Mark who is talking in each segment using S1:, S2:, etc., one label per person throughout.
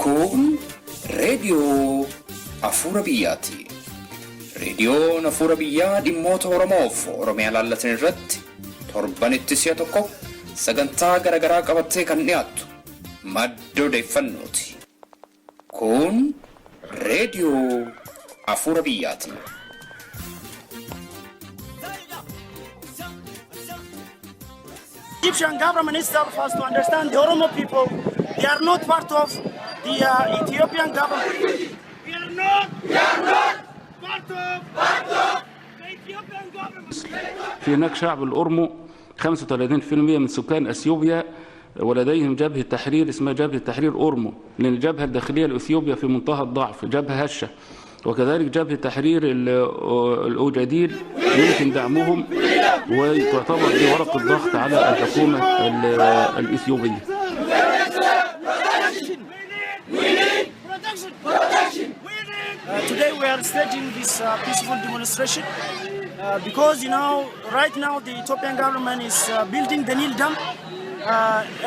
S1: Kun reediyoo Afuura Biyyaati. Reediyoon Afuura Biyyaa dhimmoota Oromoof Oromiyaa laallatan irratti torbanitti si'a tokko sagantaa garaagaraa qabattee kan dhiyaattu madda odeeffannooti. Kun reediyoo Afuura Biyyaati.
S2: Egyptian government itself has to understand the Oromo people. They are not part of the Ethiopian government. We are not part of the Ethiopian government.
S3: في هناك شعب الأورمو 35% من سكان أثيوبيا، ولديهم جبهة تحرير اسمها جبهة تحرير أورمو، لأن الجبهة الداخلية لأثيوبيا في منتهى الضعف، جبهة هشة، وكذلك جبهة تحرير الأوجاديل يمكن دعمهم، وتعتبر دي ورقة ضغط على الحكومة الإثيوبية.
S2: Protection. Protection. Today we are staging this peaceful demonstration because right now the Ethiopian government is building the Nile Dam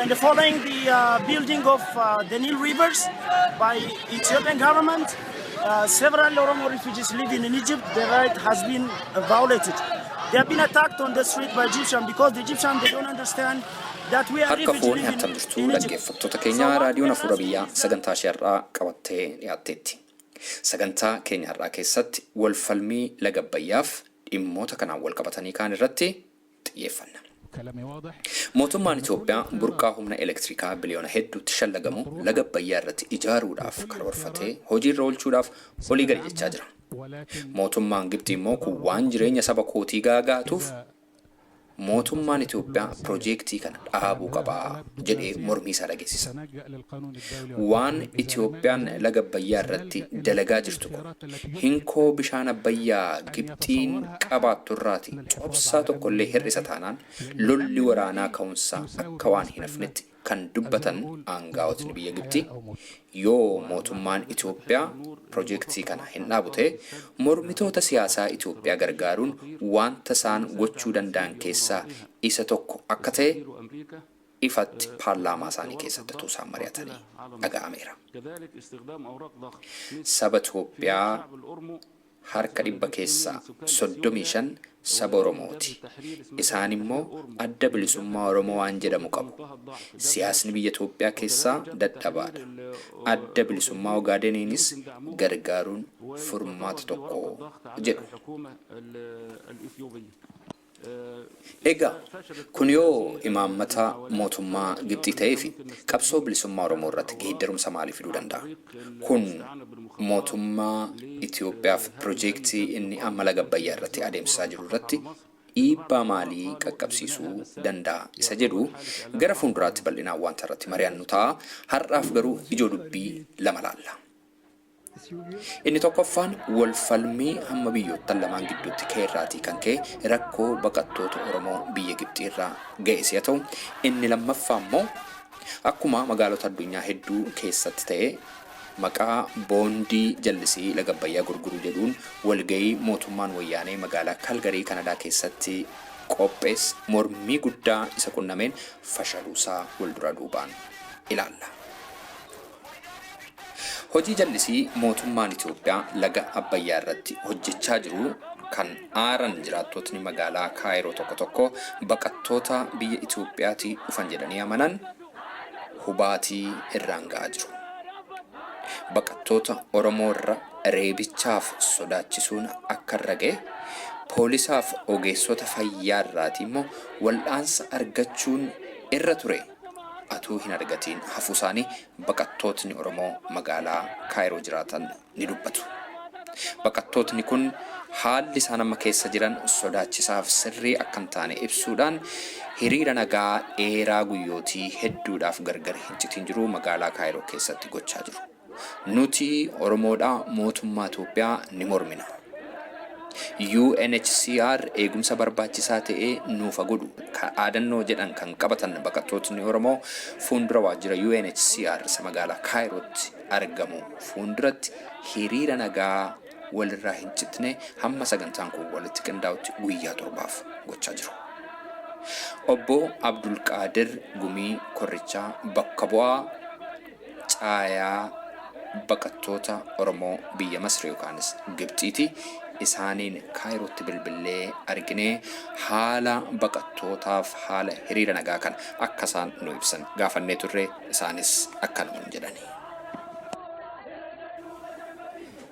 S2: and following the building of the Nile rivers by Ethiopian government, several Oromo refugees living in Egypt, their right has been violated. They have been attacked on the street by Egyptians because the Egyptians, they don't understand that we are
S1: Harka
S2: refugees
S1: fuuni
S2: living
S1: attam jirtu
S2: in Egypt.
S1: Dhaggeeffattoota keenya, raadiyoon Afuura Biyyaa sagantaa ishee har'aa qabattee dhiyaatteetti. Sagantaa keenya har'aa keessatti walfalmii laga Abbayyaaf dhimmoota kanaan wal qabatanii kaan irratti xiyyeeffanna.
S4: كلامي واضح.
S1: Mootummaan Itoophiyaa burqaa humna elektirikaa biliyoona hedduutti shallagamu laga Abbayyaa irratti ijaaruudhaaf karoorfatee hojiirra oolchuudhaaf olii gadi jechaa jira.
S4: ولكن
S1: Mootummaan Gibxi immoo kun waan jireenya saba kootii gaagaatuuf mootummaan Itoophiyaa piroojeektii kana dhaabuu qabaa jedhee mormii isaa dhageessisa.
S4: سنلجأ للقانون الدولي.
S1: Waan Itoophiyaan laga Abbayyaa irratti dalagaa jirtu kun hinkoo bishaan Abbayyaa Gibxiin qabaattu irraati cobsaa tokkollee hir'isa taanaan lolli waraanaa ka'umsaa akka waan hin hafnetti kan dubbatan aangaa'otni biyya Gibxi, yoo mootummaan Itoophiyaa piroojeektii kana hin dhaabu ta'e mormitoota siyaasaa Itoophiyaa gargaaruun wanta isaan gochuu danda'an keessaa isa tokko akka ta'e
S3: أمريكا
S1: ifatti paarlaamaa isaanii keessatti utuu isaan mari'atanii dhaga'ameera.
S3: كذلك استخدام أوراق ضغط
S1: Saba Itoophiyaa
S3: شعب الأورمو
S1: harka 35% saba Oromooti. Isaan immoo Adda Bilisummaa Oromoo waan jedhamu qabu. Siyaasni biyya Itoophiyaa keessaa dadhabaadha. Adda Bilisummaa Ogaadeniinis gargaaruun furmaata tokko jedhu.
S3: الحكومة الإثيوبية.
S1: Egaa kun yoo imaammata mootummaa Gibxii ta'ee fi qabsoo bilisummaa Oromoo irratti geeddarumsa maalii fiduu danda'a? Kun mootummaa Itoophiyaaf piroojeektii inni amma laga Abbayyaa irratti adeemsisaa jiru irratti dhiibbaa maalii qaqqabsiisuu danda'a isa jedhu gara fuulduraatti bal'inaan wanta irratti mari'annu ta'a. Har'aaf garuu ijoo dubbii lama laalla. Inni tokkoffaan wal falmii hamma biyyoottan lamaan gidduutti ka'e irraatii kan ka'e rakkoo baqattoota Oromoo biyya Gibxii irraa ga'e si'a ta'u, inni lammaffaa immoo akkuma magaalota addunyaa hedduu keessatti ta'e maqaa boondii jallisii laga Abbayyaa gurguruu jedhuun walgahii mootummaan wayyaanee magaalaa Kalgarii Kanadaa keessatti qopheesse mormii guddaa isa qunnameen fashaluusaa wal dura duubaan ilaalla. Hojii jallisii mootummaan Itoophiyaa laga Abbayyaa irratti hojjechaa jiru kan aaran jiraattotni magaalaa Kaayiroo tokko tokko baqattoota biyya Itoophiyaatii dhufan jedhanii amanan hubaatii irraan ga'aa jiru. Baqattoota Oromoo irra reebichaaf sodaachisuun akka irra ga'e, poolisaaf ogeessota fayyaa irraatii immoo wal'aansa argachuun irra ture atuu hin argatiin hafuu isaanii baqattootni Oromoo magaalaa Kaayiroo jiraatan ni dubbatu. Baqattootni kun haalli isaan amma keessa jiran sodaachisaaf sirrii akka hin taane ibsuudhaan hiriira nagaa dheeraa guyyootii hedduudhaaf gargar hin citin jiru magaalaa Kaayiroo keessatti gochaa jiru. "Nuti Oromoodhaa, mootummaa Itoophiyaa ni mormina. UNHCR eegumsa barbaachisaa ta'e nuuf haa godhu" dhaadannoo jedhan kan qabatan baqattootni Oromoo fuuldura waajjira UNHCR isa magaalaa Kaayirootti argamu fuulduratti hiriira nagaa walirraa hin citne hamma sagantaan kun walitti qindaa'utti guyyaa 7f gochaa jiru. Obbo Abdulqaadir Gumii Korrichaa bakka bu'aa caayaa Baqattoota Oromoo biyya Masri yookaanis Gibxiiti. Isaaniin Kaayirootti bilbillee arginee haala baqattootaaf haala hiriira nagaa kana akka isaan nu ibsan gaafannee turre, isaanis akkanuma jedhani.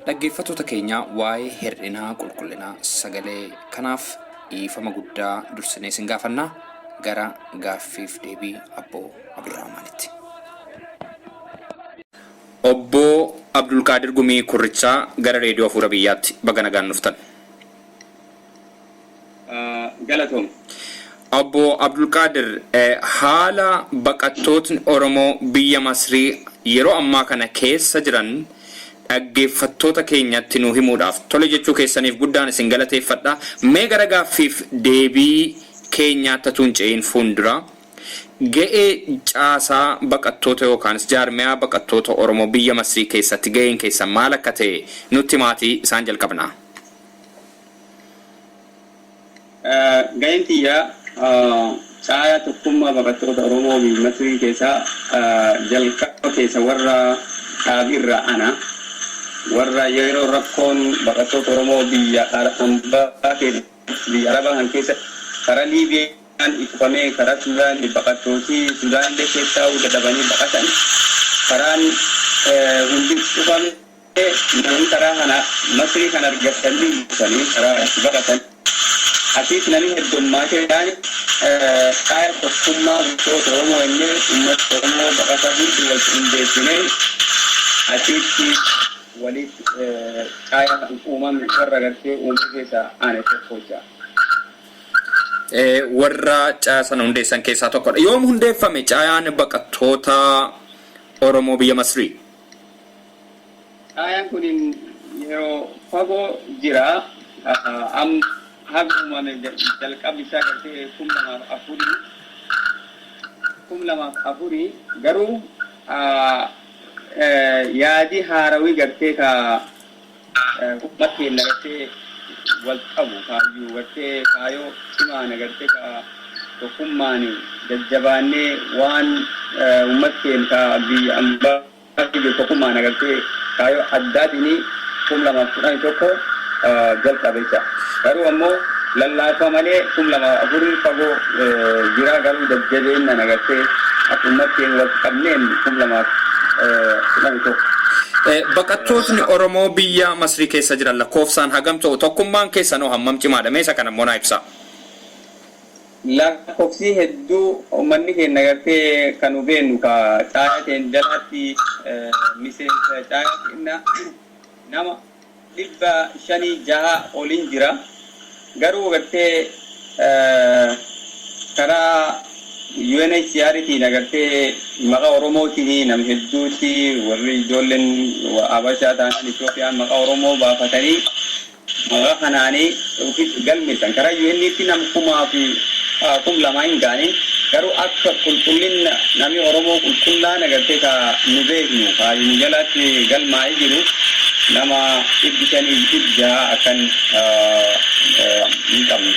S1: Dhaggeeffattoota keenya, waa'ee hir'inaa qulqullinaa sagalee kanaaf dhiifama guddaa dursinee isin gaafannaa. Gara gaaffiif deebii Obbo Abdurrahmaanitti. Obbo Abdulqaadir Gumii Kurrichaa, gara Reediyoo Afuura Biyyaatti baga nagaan dhuftan.
S5: Galatoom.
S1: Obbo Abdulqaadir, haala baqattootni Oromoo biyya Masrii yeroo ammaa kana keessa jiran dhaggeeffattoota keenyatti nu himuudhaaf tole jechuu keessaniif guddaan isin galateeffadha. Mee gara gaaffiif deebii keenyaatti atuun ce'in fuuldura, ga'ee caasaa baqattoota yookaanis jaarmiyaa baqattoota Oromoo biyya Masrii keessatti ga'een keessan maal akka ta'e nutti maatii isaan jalqabna.
S5: Ga'een kiyyaa caayaa tokkummaa baqattoota Oromoo biyya Masrii keessaa jalqaba keessa warra dhaabirra ana, warra yeroo rakkoon baqattoota Oromoo biyya hambaa keessa, biyya Arabaa kan keessa karaa Liibiyaan ittifamee, karaa Sudaan baqattooti Sudaan illee keessaa dadhabanii baqatan, karaan hundi cufame, namni karaa kana Masrii kan argatanii dhufanii karaa itti baqatan. Asiis namni heddummaatee caaya tokkummaa baqattoota Oromoo inni uummata Oromoo baqataa hundi wal qindeessinee asitti walitti caaya uumame warra gartee uumame keessaa ane tokko jira.
S1: Warra caaya sana hundeessan keessaa tokkodha. Yoom hundeeffame caayaan baqattoota Oromoo biyya Masrii?
S5: Caayaan kun yeroo fagoo jira. Haga uumame jalqabni isaa gartee 2004, 2004. Garuu yaadi haarawii gartee ka uummata keenya gartee wal qabu, kaayyuu gartee kaayoo cimaan gartee ka tokkummaan jajjabaannee waan uummata keenya ka biyya ambaa jiru tokkummaan agartee kaayoo addaatiin 2011 jalqabe jecha. Garuu ammoo lallaafa malee 2004 fagoo jira, garuu jajjabeennan agartee akka uummata keenya wal qabneen 2011.
S1: Baqattootni Oromoo biyya Masrii keessa jiran lakkoofsaan hagam ta'u? Tokkummaan keessanoo hammam cimaadha? Mee isa kana immoo naa ibsaa.
S5: Lakkoofsi hedduu uummanni keenya agartee kan nu beeknu ka caayaa ta'een jalatti miseensa caayaa keenya nama 506 oliin jira. Garuu agartee karaa UNHCR-tiin agartee maqaa Oromootiin nam hedduutti warri ijoolleen Habashaa ta'an Itoophiyaan maqaa Oromoo baafatanii maqaa kanaanii galmeessan. Karaa UN'tti nam 1000 fi 2000 hin ga'anii, garuu akka qulqullina namni Oromoo qulqullaan agartee ka nu beeknu ka nu jalatti galmaa'ee jiru nama 500 600 akkan hin qabnu.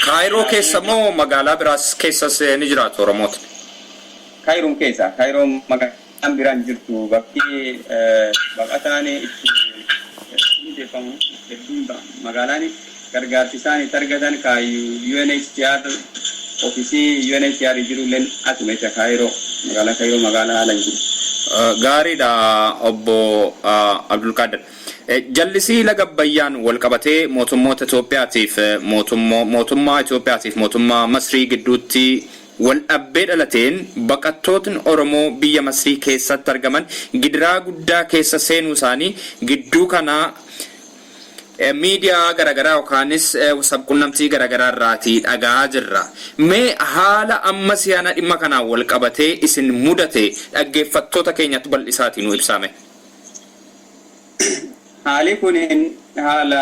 S1: Kaayiroo keessa moo magaalaa biraas keessas ni jiraatu Oromoota?
S5: Kaayiroon keessa, Kaayiroon magaalaan biraan jirtu, bakki baqataan itti hundeeffamu hedduun magaalaan gargaarsi isaan itti argatan ka UNHCR, ofisii UNHCR jirulleen asuma jecha, Kaayiroo, magaalaa Kaayiroo, magaalaa haala hin jiru.
S1: Gaariidha, Obbo Abdulqaadir. Jallisii laga Abbayyaan wal qabatee mootummoota Itoophiyaatiif, mootummaa Itoophiyaatiif mootummaa Masrii gidduutti wal dhabbee dhalateen baqattootni Oromoo biyya Masrii keessatti argaman gidiraa guddaa keessa seenuu isaanii gidduu kanaa miidiyaa garaagaraa yookaanis sabqunnamtii garaagaraa irraatii dhagaa jirra. Mee haala amma siyaana dhimma kanaan wal qabatee isin mudate dhaggeeffattoota keenyatti bal'isaatii nu ibsaame.
S5: Haalli kun haala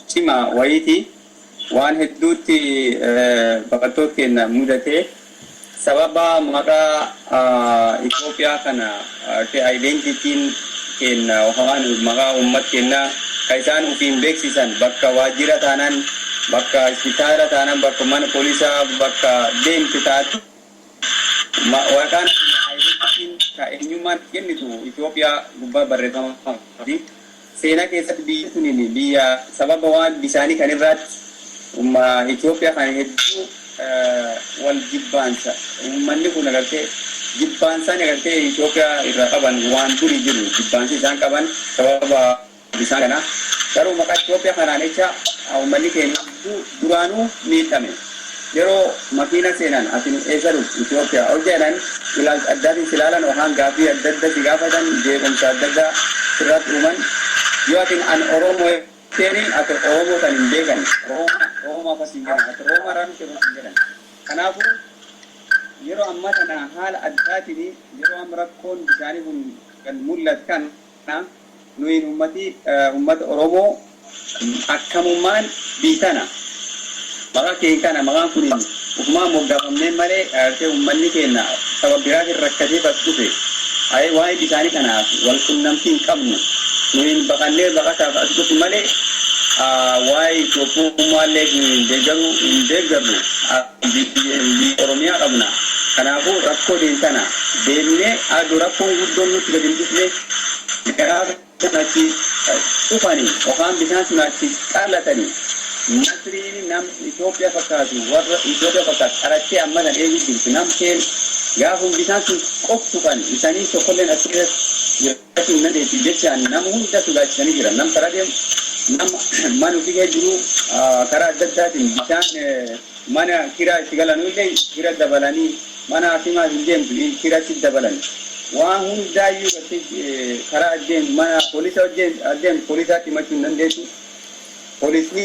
S5: cimaa wayiiti. Waan hedduutti baqattoota keenya mudate. Sababa maqaa Itoophiyaa kana identityn keenya waan maqaa uummata keenyaa kan isaan ofiin beeksisan bakka waajjira taanaan, bakka hospitaala taanaan, bakka mana poolisaa, bakka deemte taatu waraqaan identityn ka Eenyummaan kennitu Itoophiyaa gubbaa barreeffama fi seenaa keessatti biyyi tuniin biyya sababa waan bishaanii kan irraatti umma Itoophiyaa kan hedduu wal jibbaansa. Uummanni kun agartee jibbaansaan agartee Itoophiyaa irraa qaban waan durii jiru, jibbaansi isaan qaban sababa bishaan kana. Garuu maqaa Itoophiyaa kanaan jecha uummanni keenya hedduu duraanuu miidhame. Yeroo makiina seenan, "Asin eessa dhuftu?" "Itoophiyaa" ol jedhan, ilaalcha addaatiin si ilaalan yookaan gaaffii adda addaa si gaafatan, jeequmsa adda addaa sirratti uuman. Yoo atin "An Oromoo" seeni, ati Oromoo kan hin beekan, Roomaa fas hin jedhan, ati Roomaa irraa dhufte fas hin jedhan. Kanaafuu yeroo ammaa kana haala addaatiin, yeroo amma rakkoon bishaanii kun kan mul'atu kana, nuyin ummata Oromoo akkamummaan biitana maqaa keenya kana, maqaan kun ufumaan moggaafamnee malee, uummanni keenya saba biraatiin rakkatee bas dhufe. Ayee, waa'ee bishaanii kanaaf wal qunnamtii hin qabnu. Nuyin baqannee baqataaf as dhufu malee waa'ee Itoophiyummaallee hin deeggaru, hin deeggarru. Oromiyaa qabna. Kanaafuu rakkoo tana deemnee aduu rakkoon guddoon nutti gadi hin dhufne, gaafa sun achi dhufanii yookaan bishaan sun achi qallatanii, Masriin nam Itoophiyaa fakkaatu, warra Itoophiyaa fakkaatu qarattee amma kan eeguu jirtu. Nam keen gaafum bishaan sun qoftu kan isanii tokkolleen as keessatti jiraachuu hin dandeessu jechaan nama hunda sodaachisanii jiran. Nam karaa deemu, nama mana ofii keessa jiru, karaa adda addaatiin bishaan mana kiraa itti galanuu illee kira dabalanii, mana hakimaa hin deemtu kiratti dabalan, waan hundaayyuu gartee karaa adeemu, mana poolisa adeemu, poolisaatti himachuu hin dandeessu. Poolisni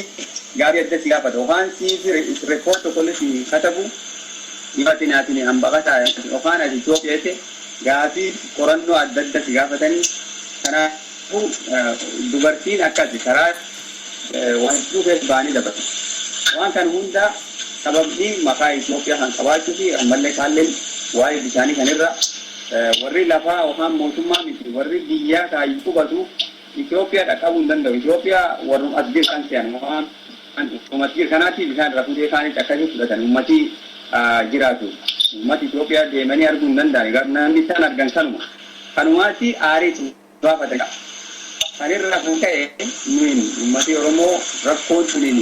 S5: gaaffii adda si gaafata yookaan siif report tokkollee si katabu. Dhibaatiin ati hambaqataa yookaan ati Itoophiyaatti gaaffii qorannoo adda adda si gaafatanii. Kanaafuu dubartiin akkasi karaa waan hedduu keessa ba'anii dabarsu. Waan kana hunda sababni maqaa Itoophiyaa kan qabaachuu fi ammallee kaalleen waa'ee bishaanii kanirra warri lafaa yookaan mootummaa miti, warri biyyaa kaayyuu qubatu Itoophiyaa dhaqqabuu hin danda'u. Itoophiyaa warrum as jiru kan se'an, waan as jiru kanaatti bishaan irra fuutee kaanitti akkasii fudhatan uummatii jiraatu. Uummati Itoophiyaa deemanii arguu hin danda'an. Namni isaan argan kanuma. Kanumaatti aariitu baafata. Kanirraa kan ka'e nuyin uummati Oromoo rakkoon tuniin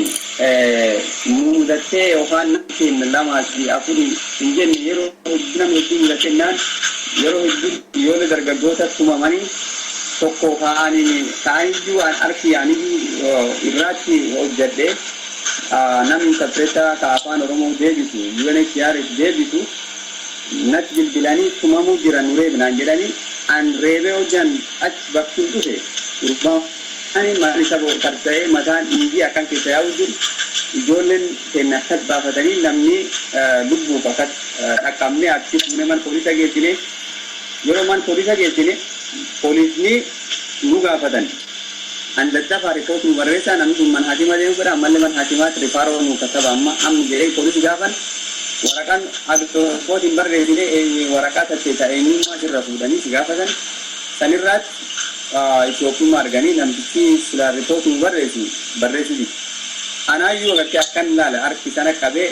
S5: nu mudattee yookaan nama keenya lamaa fi afurii hin jenne, yeroo hedduu nama hedduu mudattennaan, yeroo hedduu ijoollee dargaggoota tumamanii, tokko kaaniin kaaniyyuu waan arki aniyyuu irraatti hojjedhe, namni interpreter ka afaan Oromoo deebisu, UNHCR deebisu, natti bilbilanii, "Tumamuu jira, nu reebnaan" jedhanii. An reebee hojjan achi bakki dhufe, gurbaan mataan isa tarsa'ee, mataan dhiigii akkan keessa yaa'u jiru, ijoolleen keenya akkas baafatanii, namni lubbuuf akkas dhaqqabnee achi fuunee mana poolisa geessine. Yeroo mana poolisa geessine, poolisni nu gaafatan. An daddafaa report nu barreessaa, namni kun mana hakiima deemu fedha, ammallee mana hakiimaatti referral nu kataba amma amma jedhee poolisii gaafan. Waraqaan report barreessine, waraqaa tatteessa eenyummaa sirra fuudhanii si gaafatan. Sanirraatti Itoophiyummaa arganii, namtichi sila report nu barreessu barreessu dide. Anaayyuu agartee akkan ilaala, harki sana qabee,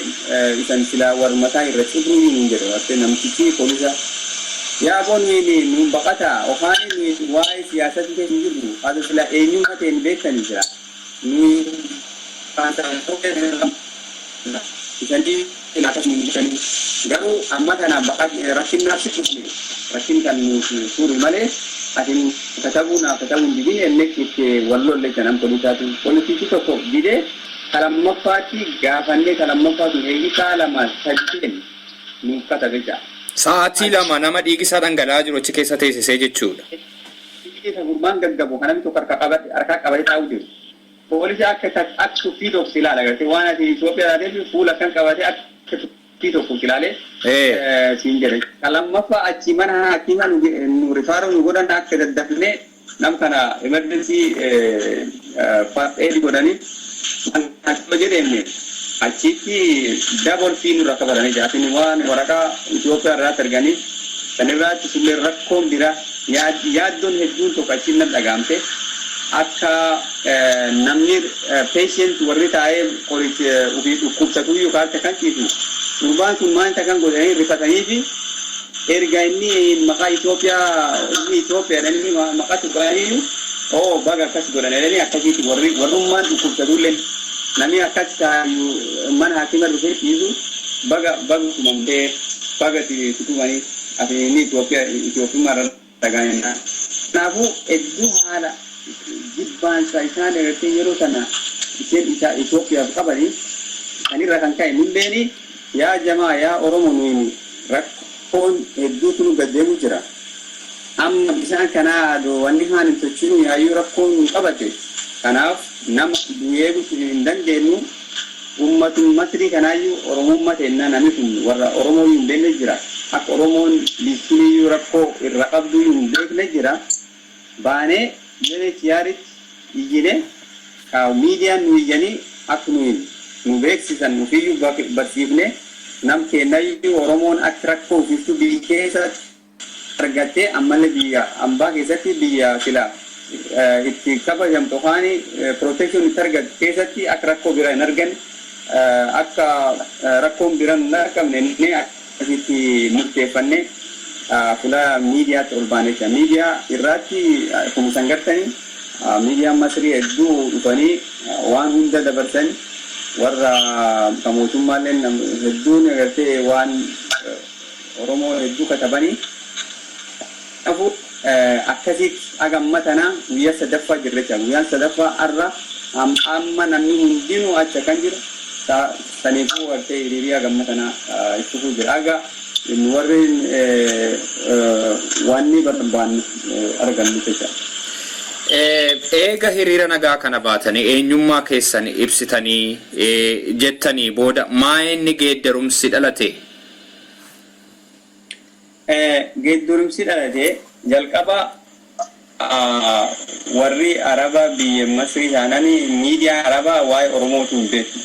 S5: isan sila warmataa irra cibruu hin jedhu. Agartee namtichi poolisa, "Yaa boon, nuyi nu baqataa yookaan nuyi waa'ee siyaasatti keessa hin jirru, haadha sila eenyummaa ta'e hin beektanii jira. Nuyi isanii akkasuma hin jiranii, garuu amma kana rakkinnaaf si dhufne, rakkin kan nuuf furu malee ati katabuu naaf katabuu hin didin" enne itti wallolle jedhan poolisaatu. Poolisichi tokko didee, kalammaffaatti gaafannee, kalammaffaa sun eegi sa'a 2 3 nuuf katabe ja'a.
S1: Sa'aatii 2 nama dhiigisaa dhangala'aa jiru achi keessa teessisee jechuudha.
S5: Isa gurbaan gaggabu kanami tokko harka qabate, harkaa qabatee taa'u jiru. Poolisii akka tuffii tokko si ilaala, agartee waan ati Itoophiyaa taateef fuula akkan qabatee akka tuffii tokko si ilaalee siin jedhe. Kalammaffaa achi mana hakiima nu refer nu godhan, akka daddafnee nam kana emergency first aid godhanii mana hakiima jedhenne, achitti double fee nurra kafalatanii jaatin waan waraqaa Itoophiyaa irraatti arganii. Sanirraatti sullee rakkoon biraa, yaaddoon hedduun tokko achiin nan dhagaamte, akka namni patient warri taa'ee qoricha ofii dhukkubsatu iyyuu kaarta kan ciisu, gurbaan sun maal kan godhanii rifatanii fi Erga inni maqaa Itoophiyaa, inni Itoophiyaadhaan inni maqaa tuqanii, oo baga akkas godhan jedhanii, akkasitti warri warrummaan dhukkubsatullee, namni akkas taayu mana haakima dhufee ciisu, baga baga tumamtee, baga tutumanii ati inni Itoophiyaa Itoophiyummaa irra dhagaa'inna. Kanaafuu hedduu haala jibbaansa isaan agartee yeroo sana isheen isa Itoophiyaaf qabanii kanirra kan ka'e, nulleeni yaa jamaa, yaa Oromo, nuyi rakkoon hedduutu nu gaddeemu jira. Amma bishaan kanaa wanni haan hin tochinu yaayyuu rakkoon nu qabate. Kanaaf nama du'ee hin dandeenyu. Ummatum Masrii kanaayyuu Oromummaa teennaa namni kun warra Oromoo hin beekne jira. Akka Oromoon biittuniyyuu rakkoo irra qabdu hin beekne jira. Baanee UNHCR'tti iyyine, ka miidiyaan nu iyyanii akka nuyi nu beeksisan ofiiyyuu barsiifne, nam kennayyuu Oromoon akka rakkoo ofiiftuu biyya keessatti argattee, ammallee biyya ambaa keessatti, biyya sila itti kabajamtu yookaan protection itti argattu keessatti akka rakkoo biraa hin arganne, akka rakkoon biraa hin argamne inni akkasitti murteeffanne fuula miidiyaatti ol baane jecha. Miidiyaa irraatti akkuma isan gartanii, miidiyaan Masrii hedduu dhufanii waan hunda dabarsan, warra ka mootummaallee hedduun agartee waan Oromoo hedduu katabanii. Kanaafuu akkasitti haga amma tana guyyaa sadaffaa jirra jecha. Guyyaan sadaffaa har'a, amma namni hundinuu achi kan jiru saniifuu agartee hiriirii haga amma tana itti fufuu jira. Haga warri wanni barbaannu argannu jecha.
S1: Eega hiriira nagaa kana baatanii eenyummaa keessan ibsitanii jettanii booda, maa inni geeddarumsi dhalate?
S5: Geeddarumsi dhalate jalqaba warri Araba biyya Masrii taananii miidiyaa Arabaa waa'ee Oromootu hin beektu.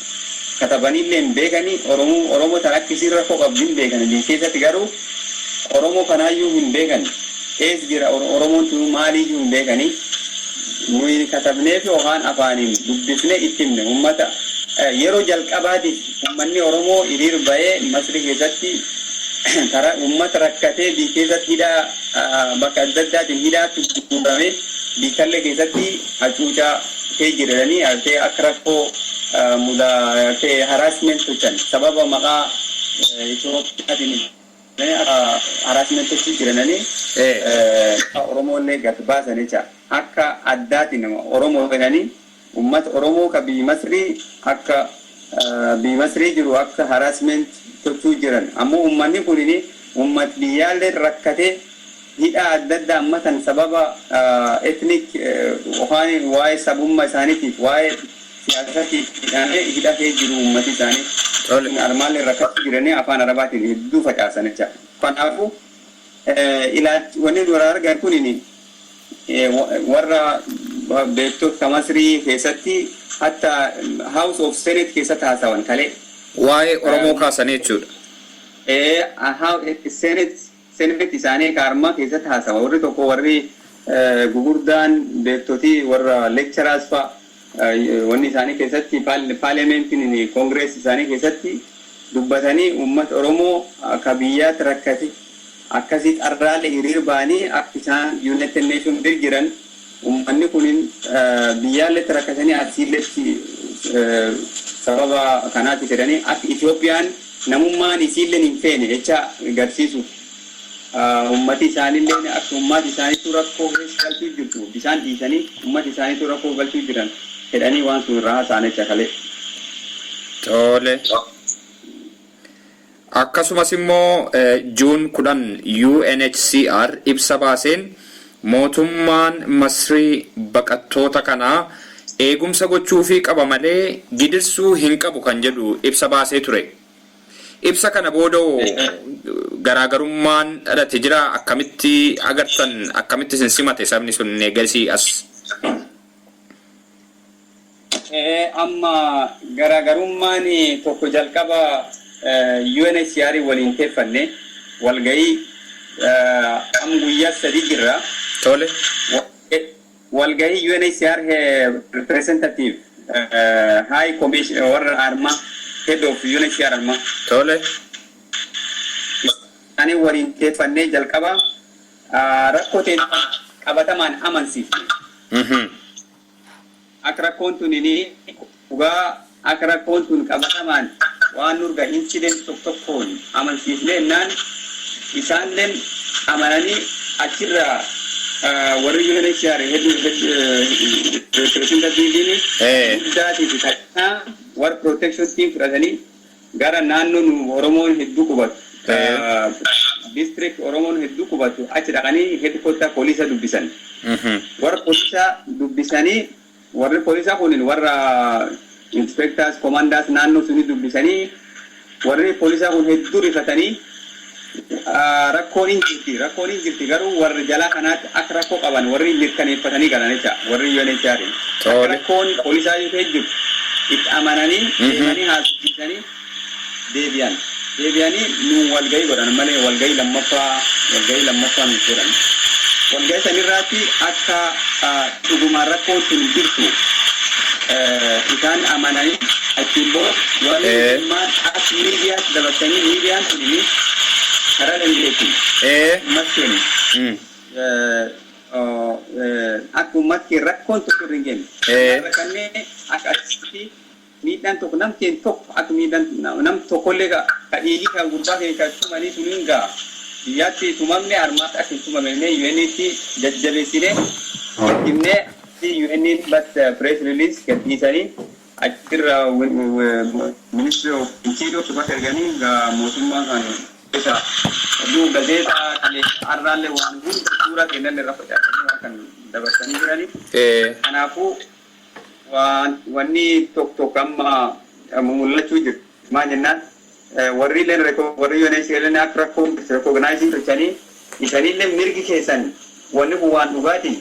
S5: Katabanillee hin beekanii. Oromoo Oromoo tan akka isiin rakkoo qabdu hin beekan. Biyya keessatti garuu Oromoo kanaayyuu hin beekan. Ees jira Oromoon tun maaliiyyuu hin beekanii. Nuyi katabneef yookaan afaaniin dubbifne itti himne uummata. Yeroo jalqabaatiif uummanni Oromoo hiriir ba'ee Masrii keessatti karaa uummata rakkatee biyya keessatti hidhaa bakka adda addaatiin hidhaatti guurame, biyyallee keessatti hacuucaa ta'ee jiranii agartee akka rakkoo mudaa agartee harassment tolchan, sababa maqaa Itoophiyaatiin harassment tolchuu jiranii Oromoollee gad baasan jecha. Akka addaatiin Oromoo jedhanii uummata Oromoo ka biyyi Masrii, akka biyyi Masrii jiru akka harassment tolchuu jiran. Ammoo uummanni kunini uummat biyyaallee rakkatee hidhaa adda addaa amma tan sababa ethnic yookaan waa'ee sabummaa isaaniitiif, waa'ee siyaasatiif hidhamee hidhatee jiru uummati isaanii. Armaallee rakkachuu jiranii afaan Arabaatiin hedduu facaasan jecha. Kanaafuu ilaalchi wanni nu argan kunini warra beektota Masrii keessatti, hatta House of Senate keessatti haasawan kalee.
S1: Waa'ee Oromoo kaasanii jechuudha.
S5: Senate isaanii kaarmaa keessatti haasawa. Warri tokko, warri gugurdaan beektotii, warra lecturers fa'a, wanni isaanii keessatti, paarlamentiin congress isaanii keessatti dubbatanii, uummata Oromoo akka biyyaatti rakkate akkasitti arraalee hiriir ba'anii akka isaan United Nation bir jiran, uummanni kun biyyaalletti rakkatanii asiilletti sababa kanaati jedhanii, akka Itoophiyaan namummaan isiillee hin feene jecha garsiisuuf, ummati isaanillee akka ummati isaaniitu rakkoo keessa galchuu jirtu, bishaan dhiisanii ummati isaaniitu rakkoo galchuu jiran jedhanii waan sun irraa haasa'an jecha kalee.
S1: Tole. Akkasumas immoo June 10 UNHCR ibsa baaseen mootummaan Masrii baqattoota kanaa eegumsa gochuufii qaba malee gidirsuu hin qabu kan jedhu ibsa baasee ture. Ibsa kana booda garaagarummaan dhalate jira? Akkamitti agartan? Akkamitti isin simate sabni sun eegasii as?
S5: Amma garaagarummaan tokko jalqaba UNHCR waliin teeffanne walgahii amma guyyaa 3 jirra.
S1: Tole.
S5: Walgahii UNHCR representative high commission warra arma, head of UNHCR arma.
S1: Tole.
S5: Isaanii waliin teeffannee jalqaba rakkoo ta'e qabatamaan amansiifne. Akka rakkoon tun dhugaa, akka rakkoon tun qabatamaan waan nurga incident tokko tokkoon amansiifne naan isaanilleen amananii achirraa warri UNHCR hedduu representative guddaatii fi kan warra protection team fudhatanii gara naannoo nu Oromoon hedduu qubatu, district Oromoon hedduu qubatu, achi dhaqanii headquarter poolisa dubbisan. Warra poolisa dubbisanii, warri poolisa kunin warra inspectors, commanders naannoo suni dubbisanii, warri poolisaa kun hedduu rifatanii, rakkoon hin jirti, rakkoon hin jirti, garuu warri jalaa kanaatti akka rakkoo qaban warri mirkaneeffatanii galan jecha warri UNHCR. Akka rakkoon poolisaa yoo ta'e jirtu itti amananii deemanii haasofsiisanii deebi'an. Deebi'anii nu walgahii godhan malee walgahii lammaffaa nu godhan. Walgahii sanirraatti akka dhugumaan rakkoon sun jirtu isaan amananii, achiin booda warri mootummaan akka miidiyaatti dabarsanii, miidiyaan sun karaa dandeetti. Maskeen akka uummatni rakkoon tokko irra hin geenye. Rakkannee akka asitti miidhaan tokko nam keen tokko akka miidhaan nam tokkollee ka dhiigii kan gurbaa kee kan tumanii sun hin ga'a. Biyyaatti tumamne, harmaatti akka hin tumamne UN'tti jajjabeessinee himnee, UN bas press release gadhiisanii, achirra Ministry of Interior bakka erganii mootummaan kan isa oduu gazeexaa kan har'aallee waan hunda suuraa kennan irra facaasanii waan kan dabarsanii jiranii. Kanaafuu waan wanni tokko tokko amma mul'achuu jiru. Maal jennaan, warri illee warri UNHCR akka rakkoo recognize tolchanii, isanillee mirgi keessan wanni kun waan dhugaati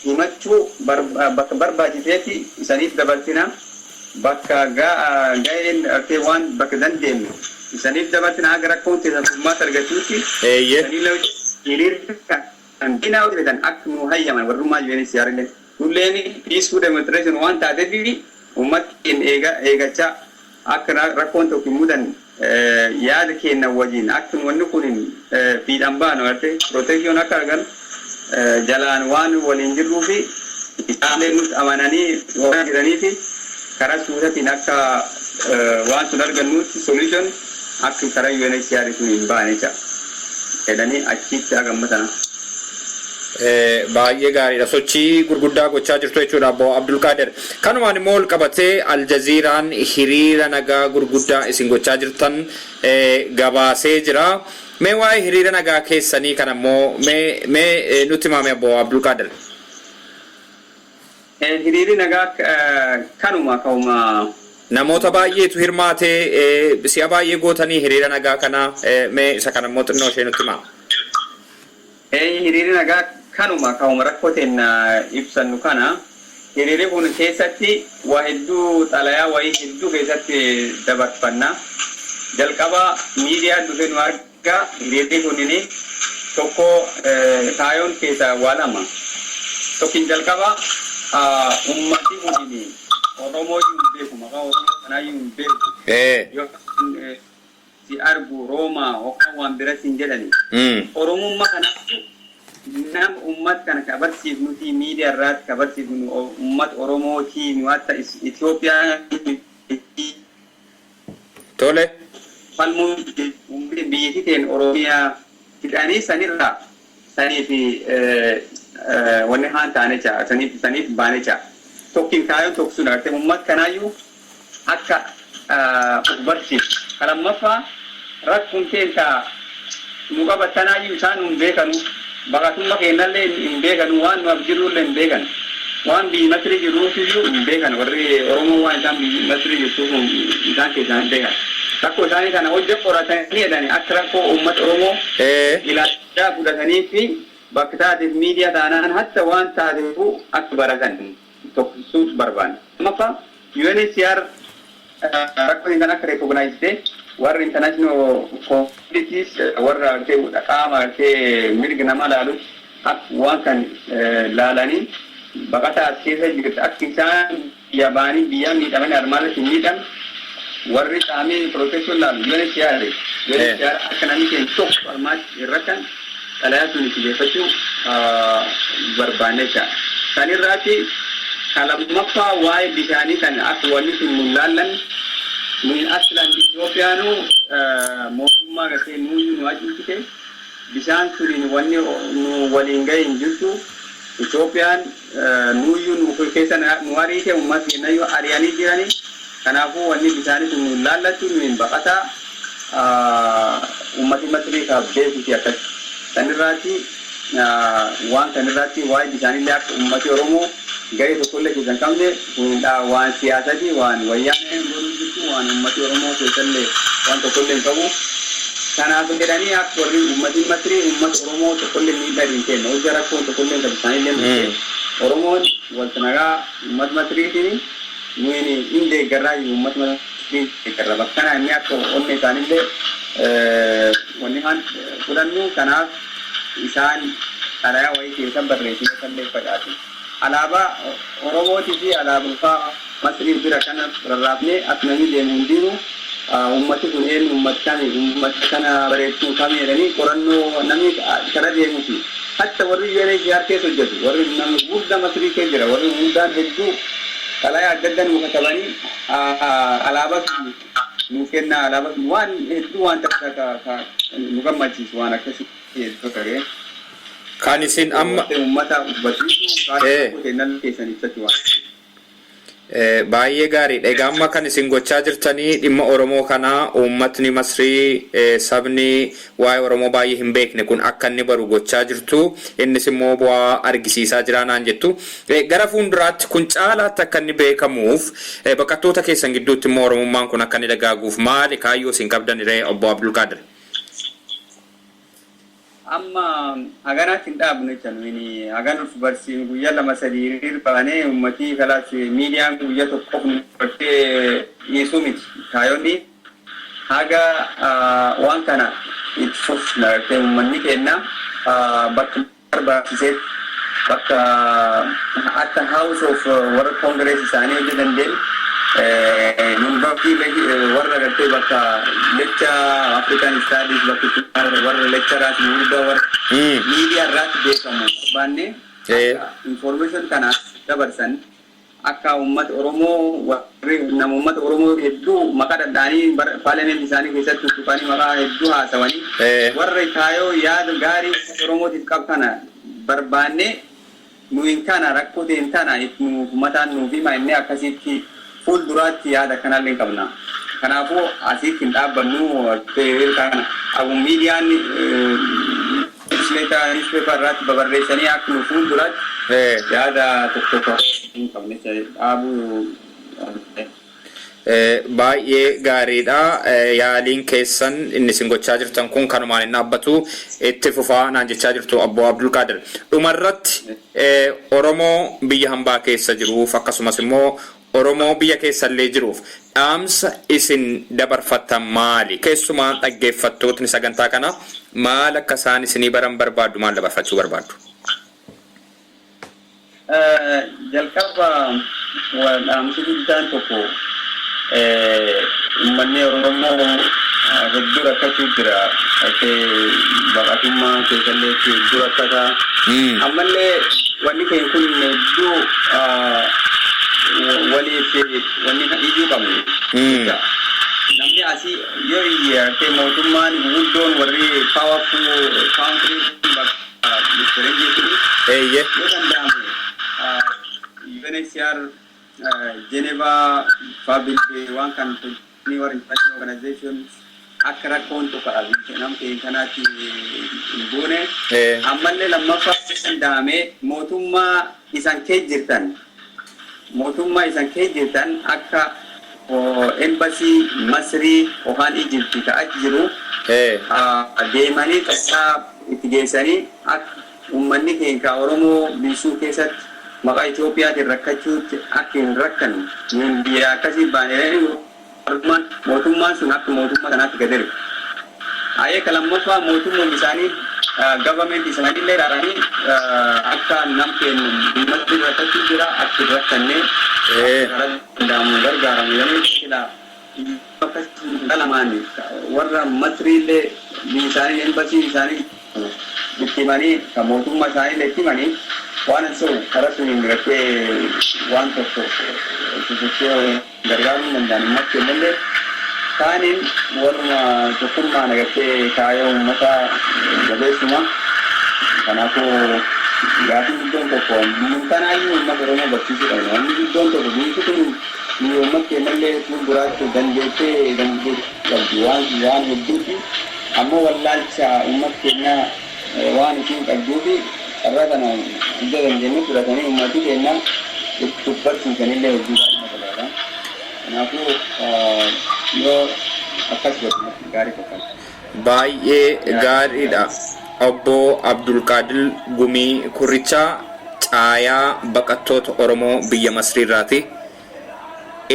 S5: himachuu bakka barbaachiseetti isaniif dabarsina, bakka ga'een waan bakka dandeenyu isaniif dabarsina, haga rakkoon keessan furmaata argachuutti isanillee hiriirri kan dinaa hojjetan akka nu hayyaman warrummaa UNHCR illee nulleen peaceful demonstration waan taateef ummatti keenya eegachaa akka rakkoon tokko hin mudanne yaada keenya wajjin akka wanni kun fiixan baanu arte protection akka argan jalaan waan waliin jirruu fi isaallee nutti amananii waan jiranii fi karaa suutatiin akka waan sun argannuutti solution akka karaa UNHCR sun hin baane jecha jedhanii achitti hagamma sana.
S1: Baay'ee gaariidha. Sochii gurguddaa gochaa jirtu jechuudha, Obbo Abdulqaadir. Kanumaan immoo ol qabatee Aljaziiraan hiriira nagaa gurguddaa isin gochaa jirtan gabaasee jira. Mee waa'ee hiriira nagaa keessanii kana immoo mee nutti himame, Obbo Abdulqaadir.
S5: Hiriirri nagaa kanuma ka'uma.
S1: Namoota baay'eetu hirmaatee, si'a baay'ee gootanii hiriira nagaa kana, mee isa kana immoo xinnoo ishee nutti himaa.
S5: Hiriirri nagaa kanuma ka'uma rakkoo teenya ibsannu kana. Hiriirri kun keessatti waa hedduu, xalayaa wayii hedduu keessatti dabarfanna. Jalqaba miidiyaan dhufee nu argaa. Hiriirri kunini tokko kaayoon keessaa waa lama. Tokkin jalqaba ummati kunini Oromoo hin beeku, maqaa Oromoo kanaayyuu hin beeku. Yoo si argu Roomaa yookaan waan biratti hin jedhani. Oromummaa kanaaf nama uummata kana ka barsiifnuti, miidiyaa irraatti ka barsiifnu uummata Oromootii nu hatta Itoophiyaa. Falmuu biyyi teen Oromiyaa fidhanii sanirraa saniif wanni haan taane jaa saniif baane jaa. Tokkin kaayoon tokko sun agartee uummata kanaayyuu akka of barsiiftu. Ka lammaffaa rakkoon keenya nu qabatanaayyuu isaan hin beekanu, baqatummaa keenyallee hin beekanu, waan nu af jirrullee hin beekan, waan biyyi Masrii jirruufiyyuu hin beekan. Warri Oromoo waan isaan biyyi Masrii jirtuuf isaan keessaa hin beekan. Rakkoo isaanii kana hojja qoratanii jedhani akka rakkoo uummata Oromoo ilaalchaa fudhatanii fi bakka taateef miidiyaa taanaan hatta waan taateefu akka baratan tokkisuuf barbaanna. Lammaffaa UNHCR rakkoo kan akka recognize warra international communities, warra qaama mirga namaa laalu, akka waan kan laalanii baqataa as keessa jirtu akka isaan biyya ba'anii biyya miidhamanii armaan hin miidhamne. Warri qaamii protection laalu UNHCR, UNHCR akka namni keenya tokko armaatti hin rakkan xalayaa sun itti geeffachuu barbaanne jecha. Sanirraati kan lammaffaa waa'ee bishaanii kan akka wanni sun nu laallan. Nuyi aslan Itoophiyaanu mootummaa gartee nuyi nu acuucite, bishaan suniin wanni nu waliin gahe hin jirtu. Itoophiyaan nuyyuu nu keessa nu ariite, uummata keenyayyuu ari'anii jirani. Kanaafuu wanni bishaanii sun nu laallattu, nu hin baqataa uummati Masrii ka beekuti akkas. Sanirraati waan kanirraatti waa'ee bishaanillee akka uummati Oromoo gahee tokkollee keessa hin qabne, waan siyaasati, waan wayyaaneen godhuu jirtu, waan uummati Oromoo keessallee waan tokkollee hin qabu. Kanaaf jedhanii akka warri uummati Masrii uummata Oromoo tokkollee miidhaa hin kenne, hojja rakkoon tokkollee hin qabu isaanillee. Oromoon walta nagaa uummata Masriitiin, nuyi hin deeggarraa, uummata Masrii deeggarra. Bakka kana inni akka onne isaanillee wanni haan fudhannu. Kanaaf isaan xalayaa wayii keessa barreessine sallee facaase. Alaabaa Oromootii fi alaabaa Masrii bira kana rarraafnee akka namni deemu hundinuu uummati kun eenyu, uummata kami, uummata kana bareechuu kami jedhanii qorannoo namni kara deemuu fi hatta warri UNHCR keessa hojjetu, warri namni guddaa Masrii keessa jira, warri guddaan hedduu xalayaa adda addaa nuu katabanii, alaabaa nuu kennaa, alaabaa waan hedduu, waan takka nu gammachiisu, waan akkasii hedduu ta'e.
S6: Kan isin amma
S5: Uummata barsiisuu karaa keessan ibsachuu waan.
S6: Baay'ee gaariidha. Egaa amma kan isin gochaa jirtanii dhimma Oromoo kanaa uummatni Masrii, sabni waa'ee Oromoo baay'ee hin beekne kun akka inni baru gochaa jirtu. Innis immoo bu'aa argisiisaa jira naan jettu. Gara fuulduraatti kun caalaatti akka inni beekamuuf, baqattoota keessan gidduutti immoo Oromummaan kun akka inni dagaaguuf maali kaayyoo isin qabdan iree, obbo Abdulqaadir?
S5: Amma haganaatti hin dhaabnu jecha. Nuyi hagan of barsiin guyyaa 2 3 hiriir baanee uummatii kalaas miidiyaan guyyaa tokkoof nu bartee dhiisuu miti. Kaayonni haga waan kana itti fufna gartee uummanni keenya bakka barbaachisetti, bakka akka House of warra Congress isaanii hojii dandeenye, yuunivarsiitii warra gartee bakka lecture African Studies, bakka warra lecturers gurguddaa, warra miidiyaa irraatti beekamu barbaanne, information kana dabarsan, akka uummata Oromoo, warri nama uummata Oromoo hedduu maqaa dhadhaanii parliament isaanii keessatti tuttuqanii maqaa hedduu haasawanii, warra kaayoo yaada gaarii uummata Oromootiif qabu kana barbaanne, nuyi kana rakkoo ta'e tana nuuf mataan nuuf hima inni akkasitti fuulduraatti yaada kanallee hin qabna. Kanaafuu asitti hin dhaabbannu kana. Abu miidiyaan newspaper irratti babarreessanii akka nu fuulduraatti yaada tokko tokko hin qabne dhaabuu.
S6: Baay'ee gaariidha. Yaaliin keessan inni isin gochaa jirtan kun kanumaan hin dhaabbatu, itti fufaa naan jechaa jirtu, obbo Abdulqaadir. Dhumarratti Oromoo biyya hambaa keessa jiruuf, akkasumas immoo Oromoo biyya keessallee jiruuf dhaamsa isin dabarfattan maali? Keessumaa dhaggeeffattootni sagantaa kana maal akka isaan isinii baran barbaaddu? Maal dabarfachuu barbaaddu?
S5: Jalqaba dhaamsi guddaan tokko, uummanni Oromoo hedduu rakkachuu jira. Baqatummaa keessallee hedduu rakkataa. Ammallee wanni keenya kun hedduu waliif wanni iyyuu qabnu. Namni asii yoo iyye mootummaan guguddoon warri powerful country bakka yoo danda'ame UNHCR Geneva faa waan kan warra international organization akka rakkoon tokko nama keenya kanaatti hin buune. Ammallee lammaffaa danda'ame mootummaa isan kee jirtan akka embassy Masrii yookaan Egypt ka achi jiru deemanii tasaa itti geessanii akka uummanni keenya Oromoo bilisuu keessatti maqaa Itoophiyaatiin rakkachuutti akka hin rakkanne, nuun biyya akkasii baanee mootummaan sun akka mootummaa sanaatti gad erga. Ayee ka lammaffaa mootummaan isaanii government isaanii illee ilaalanii akka nam keenya uummatni rakkachuu jira akka hin rakkanne karaa danda'amu gargaaramu jedhanii sila. Akkasii lamaan warra Masriillee biyya isaanii embassy isaanii itti himanii, kan mootummaa isaanii itti himanii, waan ta'u karaa suniin gartee waan tokko sosochii gargaaruu hin danda'an uummata keenyallee. Kaaniin warruma tokkummaan agartee kaayoo uummataa jabeessuma. Kanaafuu gaafii guddoon tokko biyyi uummata Oromoo barsiisuu qabna. Wanni guddoon tokko biyyi kun biyya uummata keenyallee fuulduraatti dandeettee dandeettii qabdi waan hedduuti. Ammoo wallaalcha uummata keenyaa waan isiin qabduufi carraa kana ija dandeenye fudhatanii uummati keenya itti barsiisanillee hedduu baay'ee barbaada. Kanaafuu yoo akkas godhu gaarii fakkaata.
S6: Baay'ee gaariidha. Obbo Abdulqaadir Gumii Kurrichaa, caayaa baqattoota Oromoo biyya Masriirraati.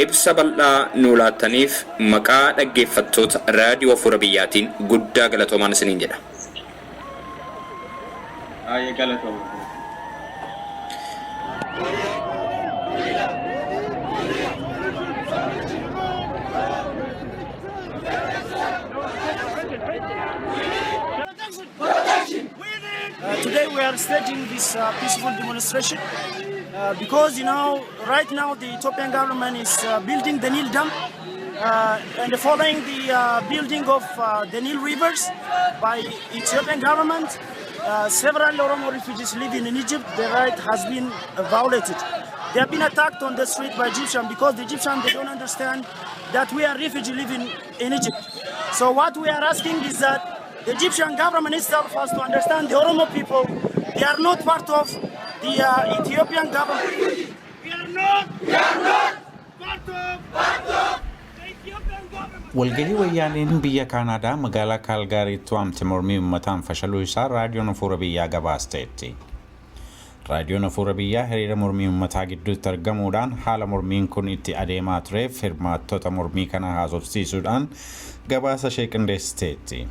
S6: Ibsa bal'aa nuu laattaniif maqaa dhaggeeffattoota Raadiyoo Afuura Biyyaatiin guddaa galatoomaan isiniin jedha.
S5: Baay'ee galatooma.
S2: Today we are staging this peaceful demonstration because right now the Ethiopian government is building the Nile Dam and following the building of the Nile rivers by Ethiopian government, several Oromo refugees living in Egypt, their right has been violated. They have been attacked on the street by Egyptians because the Egyptians, they don't understand that we are refugees living in Egypt. So what we are asking is that the Egyptian government itself has to understand the Oromo people, they are not part of the Ethiopian government. We are not part of the Ethiopian government.
S7: Walgahii Wayyaaneen biyya Kaanaadaa magaalaa Kaalgaariitti waamte mormii uummataan fashaluu isaa Raadiyoon Afuura Biyyaa gabaasteetti. Raadiyoon Afuura Biyyaa hiriira mormii uummataa gidduutti argamuudhaan haala mormiin kun itti adeemaa tureef hirmaattota mormii kana haasofsiisuudhaan gabaasa ishee qindeessiteetti.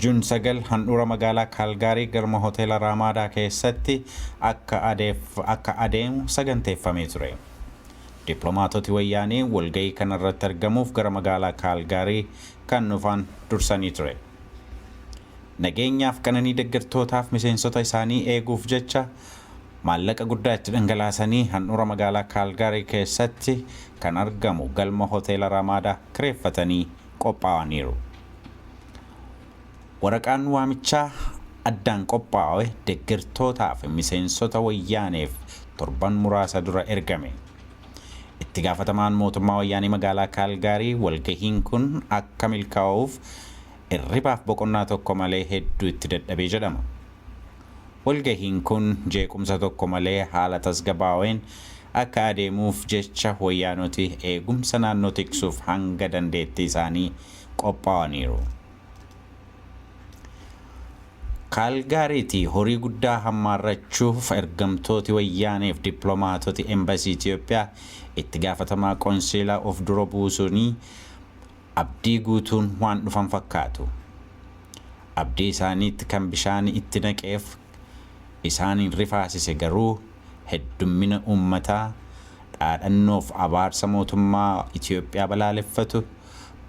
S7: Juun 9 handhuura magaalaa Kaalgaarii galma hoteela Raamaadaa keessatti akka adeemu saganteeffamee ture. Dippiloomaatoti Wayyaanee walgahii kanarratti argamuuf gara magaalaa Kaalgaarii kan dhufan dursanii ture. Nageenyaaf qananii deeggartootaaf miseensota isaanii eeguuf jecha maallaqa guddaa itti dhangalaasanii handhuura magaalaa Kaalgaarii keessatti kan argamu galma hoteela Ramaadaa kireeffatanii qophaa'aniiru. Waraqaan waamichaa addaan qophaa'e deeggartootaaf miseensota Wayyaaneef torban muraasa dura ergame. Itti gaafatamaan mootummaa Wayyaanee magaalaa Kaalgaarii walgahiin kun akka milkaa'uuf irribaaf boqonnaa tokko malee hedduu itti dadhabee jedhama. Walgahiin kun jeequmsa tokko malee haala tasgabbaa'een akka adeemuuf jecha Wayyaanoti eegumsa naannoo tiksuuf hanga dandeettii isaanii qophaa'aniiru. Kaalgaariitii horii guddaa hammaarrachuuf ergamtooti Wayyaaneef dippiloomaatoti embasii Itoophiyaa itti gaafatamaa qoonsilaa of dura buusuunii abdii guutuun waan dhufan fakkaatu. Abdii isaaniitti kan bishaan itti naqeef isaaniin rifaasise garuu heddummina uummataa dhaadhannoof abaarsa mootummaa Itoophiyaa balaaleffatu,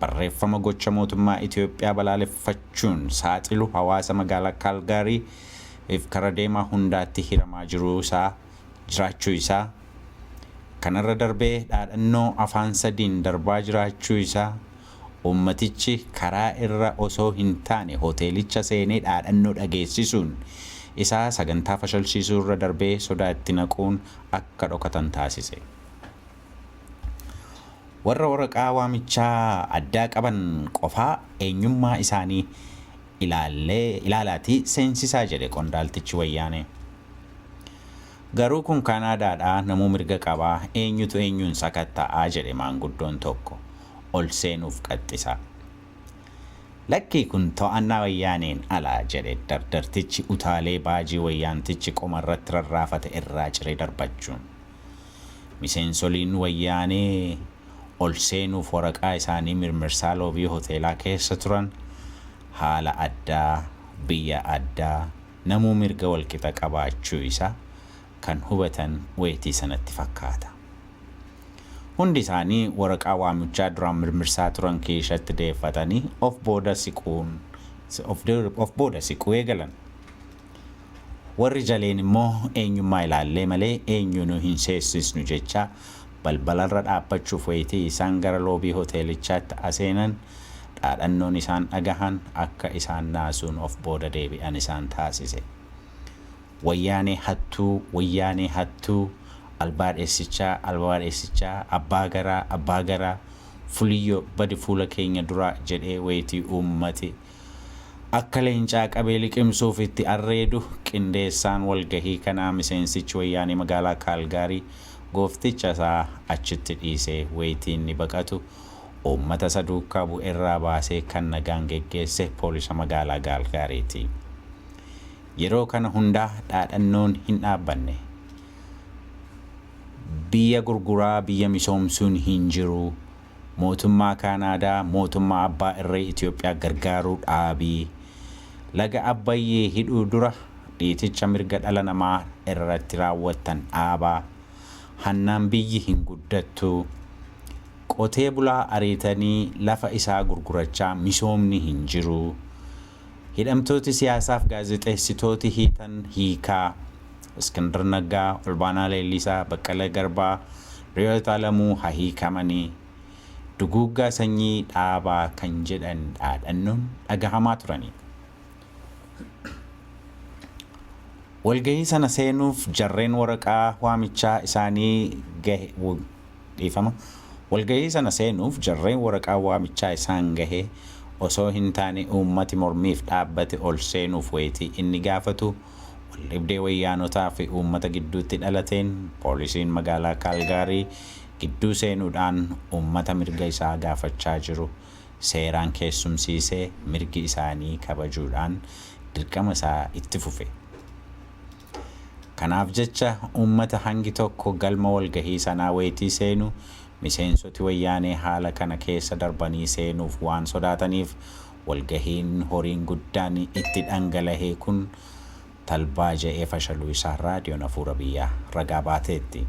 S7: barreeffama gocha mootummaa Itoophiyaa balaaleffachuun saaxilu hawaasa magaalaa Kaalgaarii fi kara deemaa hundaatti hiramaa jiruu isaa jiraachuu isaa, kanarra darbee dhaadhannoo afaan sadiin darbaa jiraachuu isaa, ummatichi karaa irra osoo hin taane hoteelicha seenee dhaadhannoo dhageessisuun isaa sagantaa fashalsiisuu irra darbee sodaa itti naquun akka dhokatan taasise. Warra waraqaa waamichaa addaa qaban qofaa eenyummaa isaanii ilaallee ilaalaatii seensisaa jedhe qondaaltichi Wayyaanee. Garuu kun Kaanaadaadhaa, namuu mirga qabaa, eenyutu eenyuun sakatta'aa jedhe maanguddoon tokko ol seenuuf qaxxisa. Lakkii, kun to'annaa Wayyaaneen alaa jedhe dardartichi utaalee baajii wayyaantichi qomarratti rarraafate irraa ciree darbachuun. Miseensoliin Wayyaanee ol seenuuf waraqaa isaanii mirmirsaa loobii hoteelaa keessa turan haala addaa, biyya addaa, namuu mirga walqixa qabaachuu isaa kan hubatan weetii sanatti fakkaata. Hundi isaanii waraqaa waamichaa duraan mirmirsaa turan keessatti deeffatanii of booda siquu eegalan. Warri jaleen immoo eenyummaa ilaallee malee eenyuunuu hin seessisnu jechaa balbalarra dhaabbachuuf wayitii isaan gara lobby hoteelichaatti aseenan, dhaadhannoon isaan dhagahan akka isaan naasuun of booda deebi'an isaan taasise. "Wayyaanee hattuu, wayyaanee hattuu, albaadheessichaa, albaadheessichaa, abbaa garaa, abbaa garaa, fuliyyoo badi fuula keenya duraa" jedhee wayitii uummati akka leencaa qabee liqimsuuf itti arreedu, qindeessaan walgahii kanaa miseensichi wayyaanee magaalaa Kaalgaarii goofticha isaa achitti dhiisee wayitii inni baqatu uummata isa duukaa bu'erraa baasee kan nagaan geggeesse poolisa magaalaa Kaalgaariiti. Yeroo kana hundaa dhaadhannoon hin dhaabbanne. "Biyya gurguraa biyya misoomsuun hin jiru. Mootummaa Kaanaadaa mootummaa abbaa irree Itoophiyaa gargaaruu dhaabii. Laga Abbayyee hidhuu dura dhiiticha mirga dhala namaa irratti raawwattan dhaabaa. Hannaan biyyi hin guddattu. Qotee bulaa ariitanii lafa isaa gurgurachaa misoomni hin jiru. Hidhamtooti siyaasaaf gaazexeessitooti hiitan hiikaa. Iskindar Naggaa, Olbaanaa Leellisaa, Baqqalaa Garbaa, Riyoot Alamuu haa hiikamanii. Duguuggaa sanyii dhaabaa" kan jedhan dhaadhannoon dhagahamaa turani. Walgahii sana seenuuf jarreen waraqaa waamichaa isaanii gahe, dhiifama. Walgahii sana seenuuf jarreen waraqaa waamichaa isaan gahe osoo hin taane uummati mormiif dhaabbate ol seenuuf wayitii inni gaafatu, waldhibdee wayyaanotaa fi uummata gidduutti dhalateen poolisiin magaalaa Kaalgaarii gidduu seenuudhaan uummata mirga isaa gaafachaa jiru seeraan keessumsiisee mirgi isaanii kabajuudhaan dirqama isaa itti fufe. Kanaaf jecha uummata hangi tokko galma walgahii sanaa wayitii seenu, miseensoti wayyaanee haala kana keessa darbanii seenuuf waan sodaataniif walgahiin horiin guddaan itti dhangalahee kun talbaa ja'ee fashaluu isaa raadiyoon Afuura Biyyaa ragaa baateetti.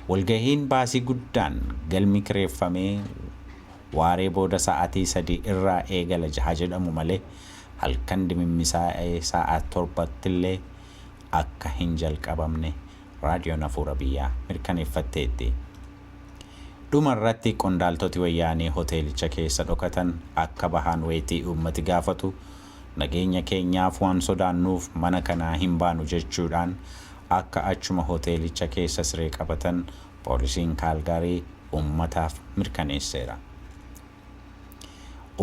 S7: Walgahiin baasii guddaan galmi kireeffamee waaree booda sa'aatii 3 irraa eegala jaha jedhamu malee halkan dimimmisaa'ee sa'a 7ttillee akka hin jalqabamne raadiyoon Afuura Biyyaa mirkaneeffatteetti. Dhuma irratti qondaaltoti wayyaanee hoteelicha keessa dhokatan akka bahan wayitii uummati gaafatu, nageenya keenyaaf waan sodaannuuf mana kanaa hin baanu jechuudhaan akka achuma hoteelicha keessa siree qabatan poolisiin Kaalgaarii uummataaf mirkaneesseera.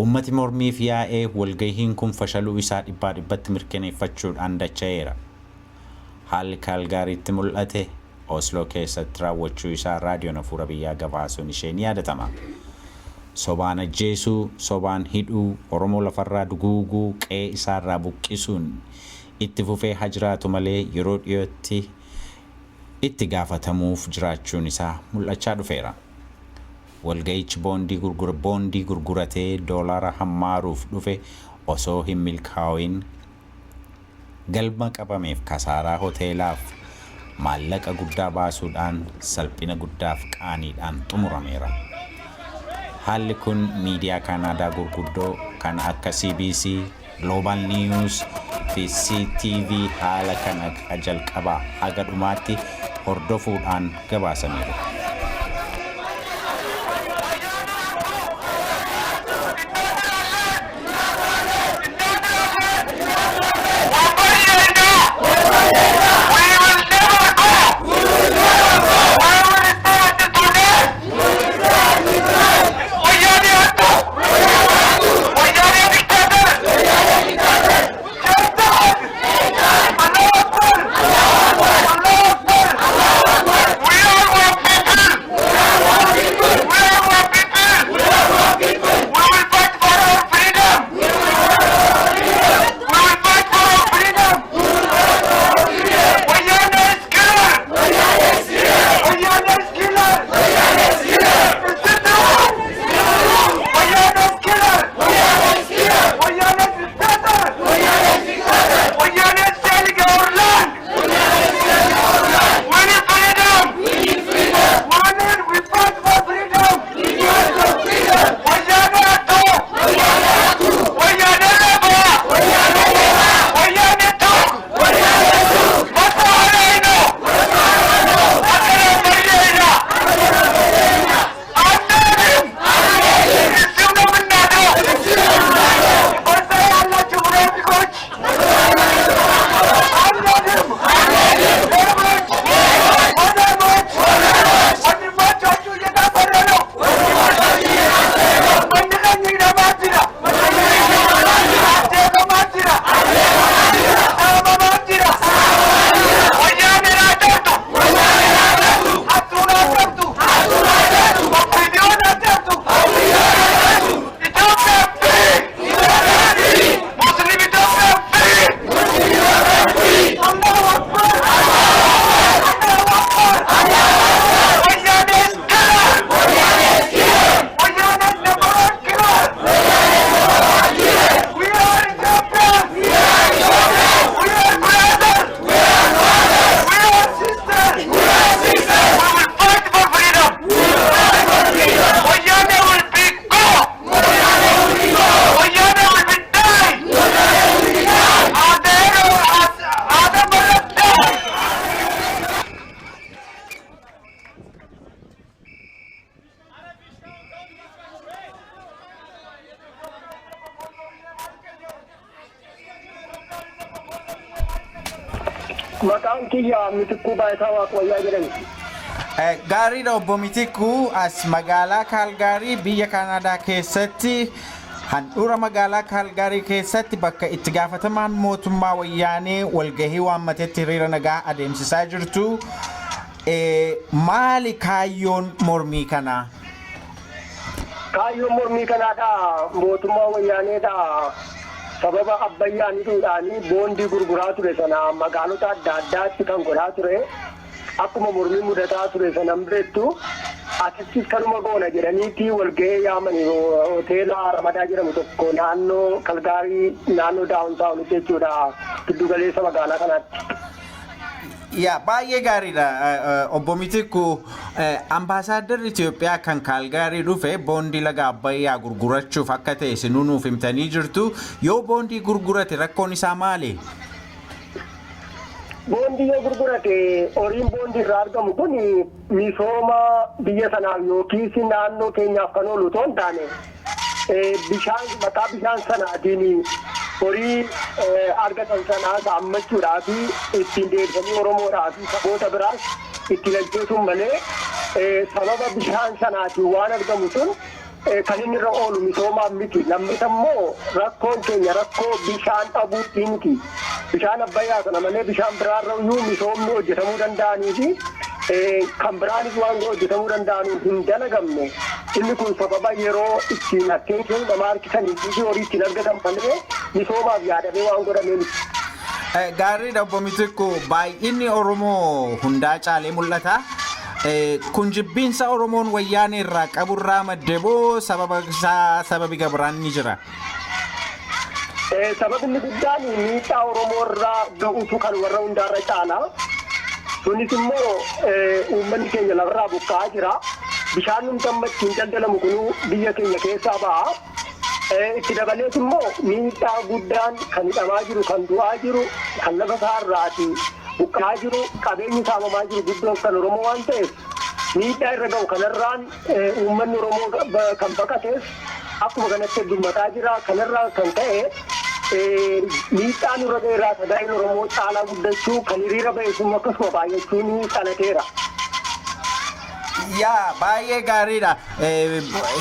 S7: Uummati mormiif yaa'ee walgahiin kun fashaluu isaa dhibbaa dhibbatti mirkaneeffachuudhaan dacha'eera. Haalli Kaalgaariitti mul'ate Osloo keessatti raawwachuu isaa raadiyoon Afuura Biyyaa gabaasuun ishee ni yaadatama. Sobaan ajjeesuu, sobaan hidhuu, Oromoo lafarraa duguuguu, qe'ee isaarraa buqqisuun itti fufee haa jiraatu malee yeroo dhiyootti itti gaafatamuuf jiraachuun isaa mul'achaa dhufeera. Walga'ichi boondii gurguratee doolaara hammaaruuf dhufe osoo hin milkaa'in galma qabameef kasaaraa hoteelaaf maallaqa guddaa baasuudhaan salphina guddaaf qaaniidhaan xumurameera. Haalli kun miidiyaa Kaanaadaa gurguddoo kan akka CBC, Global News fi CTV haala kana jalqabaa haga dhumaatti hordofuudhaan gabaasaniiru.
S8: We will never go! We will stand today! Wayyaanee hattuu! Wayyaanee dictator! Shaitan! Allah Akbar! Allah Akbar! We are one people!
S9: Maqaan kiyya Mitikkuu Baayisaa Waaqwayyaa jedhama.
S7: Gaariidha, obbo Mitikkuu. As magaalaa Kaalgaarii, biyya Kaanaadaa keessatti, handhuura magaalaa Kaalgaarii keessatti, bakka itti gaafatamaan mootummaa wayyaanee walgahii waammatetti hiriira nagaa adeemsisaa jirtu. Maali kaayyoon mormii kanaa?
S9: Kaayyoon mormii kanaadha, mootummaa wayyaaneedha. Sababa Abbayyaan hidhuudhaan boondii gurguraa ture sana magaalota adda addaatti kan godhaa ture. Akkuma mormii mudataa ture sanan beektu, asittis kanuma goona jedhaniiti walgahii yaamanii hoteela Ramadaa jedhamu tokko naannoo Kalgaarii, naannoo downtown jechuudha, giddu galeessa magaalaa kanaatti.
S7: Yaa, baay'ee gaariidha, obbo Mitikku. Ambaasaadarri Itoophiyaa kan Kaalgaarii dhufe boondii laga Abbayyaa gurgurachuuf akka ta'e isinuu nuuf himtanii jirtu. Yoo boondii gurgurate rakkoon isaa maali?
S9: Boondii yoo gurgurate, horiin boondii irraa argamu kun misooma biyya sanaaf yookiis naannoo keenyaaf kan oolu otoo hin taane, bishaan, maqaa bishaan sanaatiin horii argatan sanaa saammachuudhaa fi ittiin deebisanii Oromoodhaa fi saboota biraas ittiin ajjeesuun malee, sababa bishaan sanaatiin waan argamu sun kan inni irra oolu misoomaaf miti. Lammata immoo rakkoon keenya rakkoo bishaan dhabuutii miti. Bishaan Abbayyaa sana malee bishaan biraarra iyyuu misoomni hojjetamuu danda'anii fi kan biraanis waan hojjetamuu danda'an hin dalagamne. Inni kun sababa yeroo ittiin attention nama harkisanii fi horii ittiin argatan malee misoomaaf yaadamee waan godhamee miti.
S7: Gaariidha, obbo Mitikku. Baay'inni Oromoo hundaa caalee mul'ata. Kun jibbiinsa Oromoon wayyaanee irraa qaburraa madde moo sababa isaa sababi gabiraan ni jira?
S9: Sababni guddaan miidhaa Oromoo irraa ga'utu kan warra hundaarra caala. Sunis immoo uummanni keenya lafarraa buqqa'aa jira. Bishaan nuti amma ittiin daldalamu kun biyya keenya keessaa ba'a. Itti dabalees immoo miidhaa guddaan kan hidhamaa jiru, kan du'aa jiru, kan lafa isaarraati buqqa'aa jiru, qabeenyi saamamaa jiru guddoon kan Oromoo waan ta'eef, miidhaa irra ga'u kanarraan uummanni Oromoo kan baqates akkuma kanatti heddummataa jira. Kanarraa kan ka'e miidhaan irra ga'eerraa sagaleen Oromoo caalaa guddachuu, kan hiriira ba'e sun akkasuma baay'achuun dhalateera.
S7: Yaa, baay'ee gaariidha.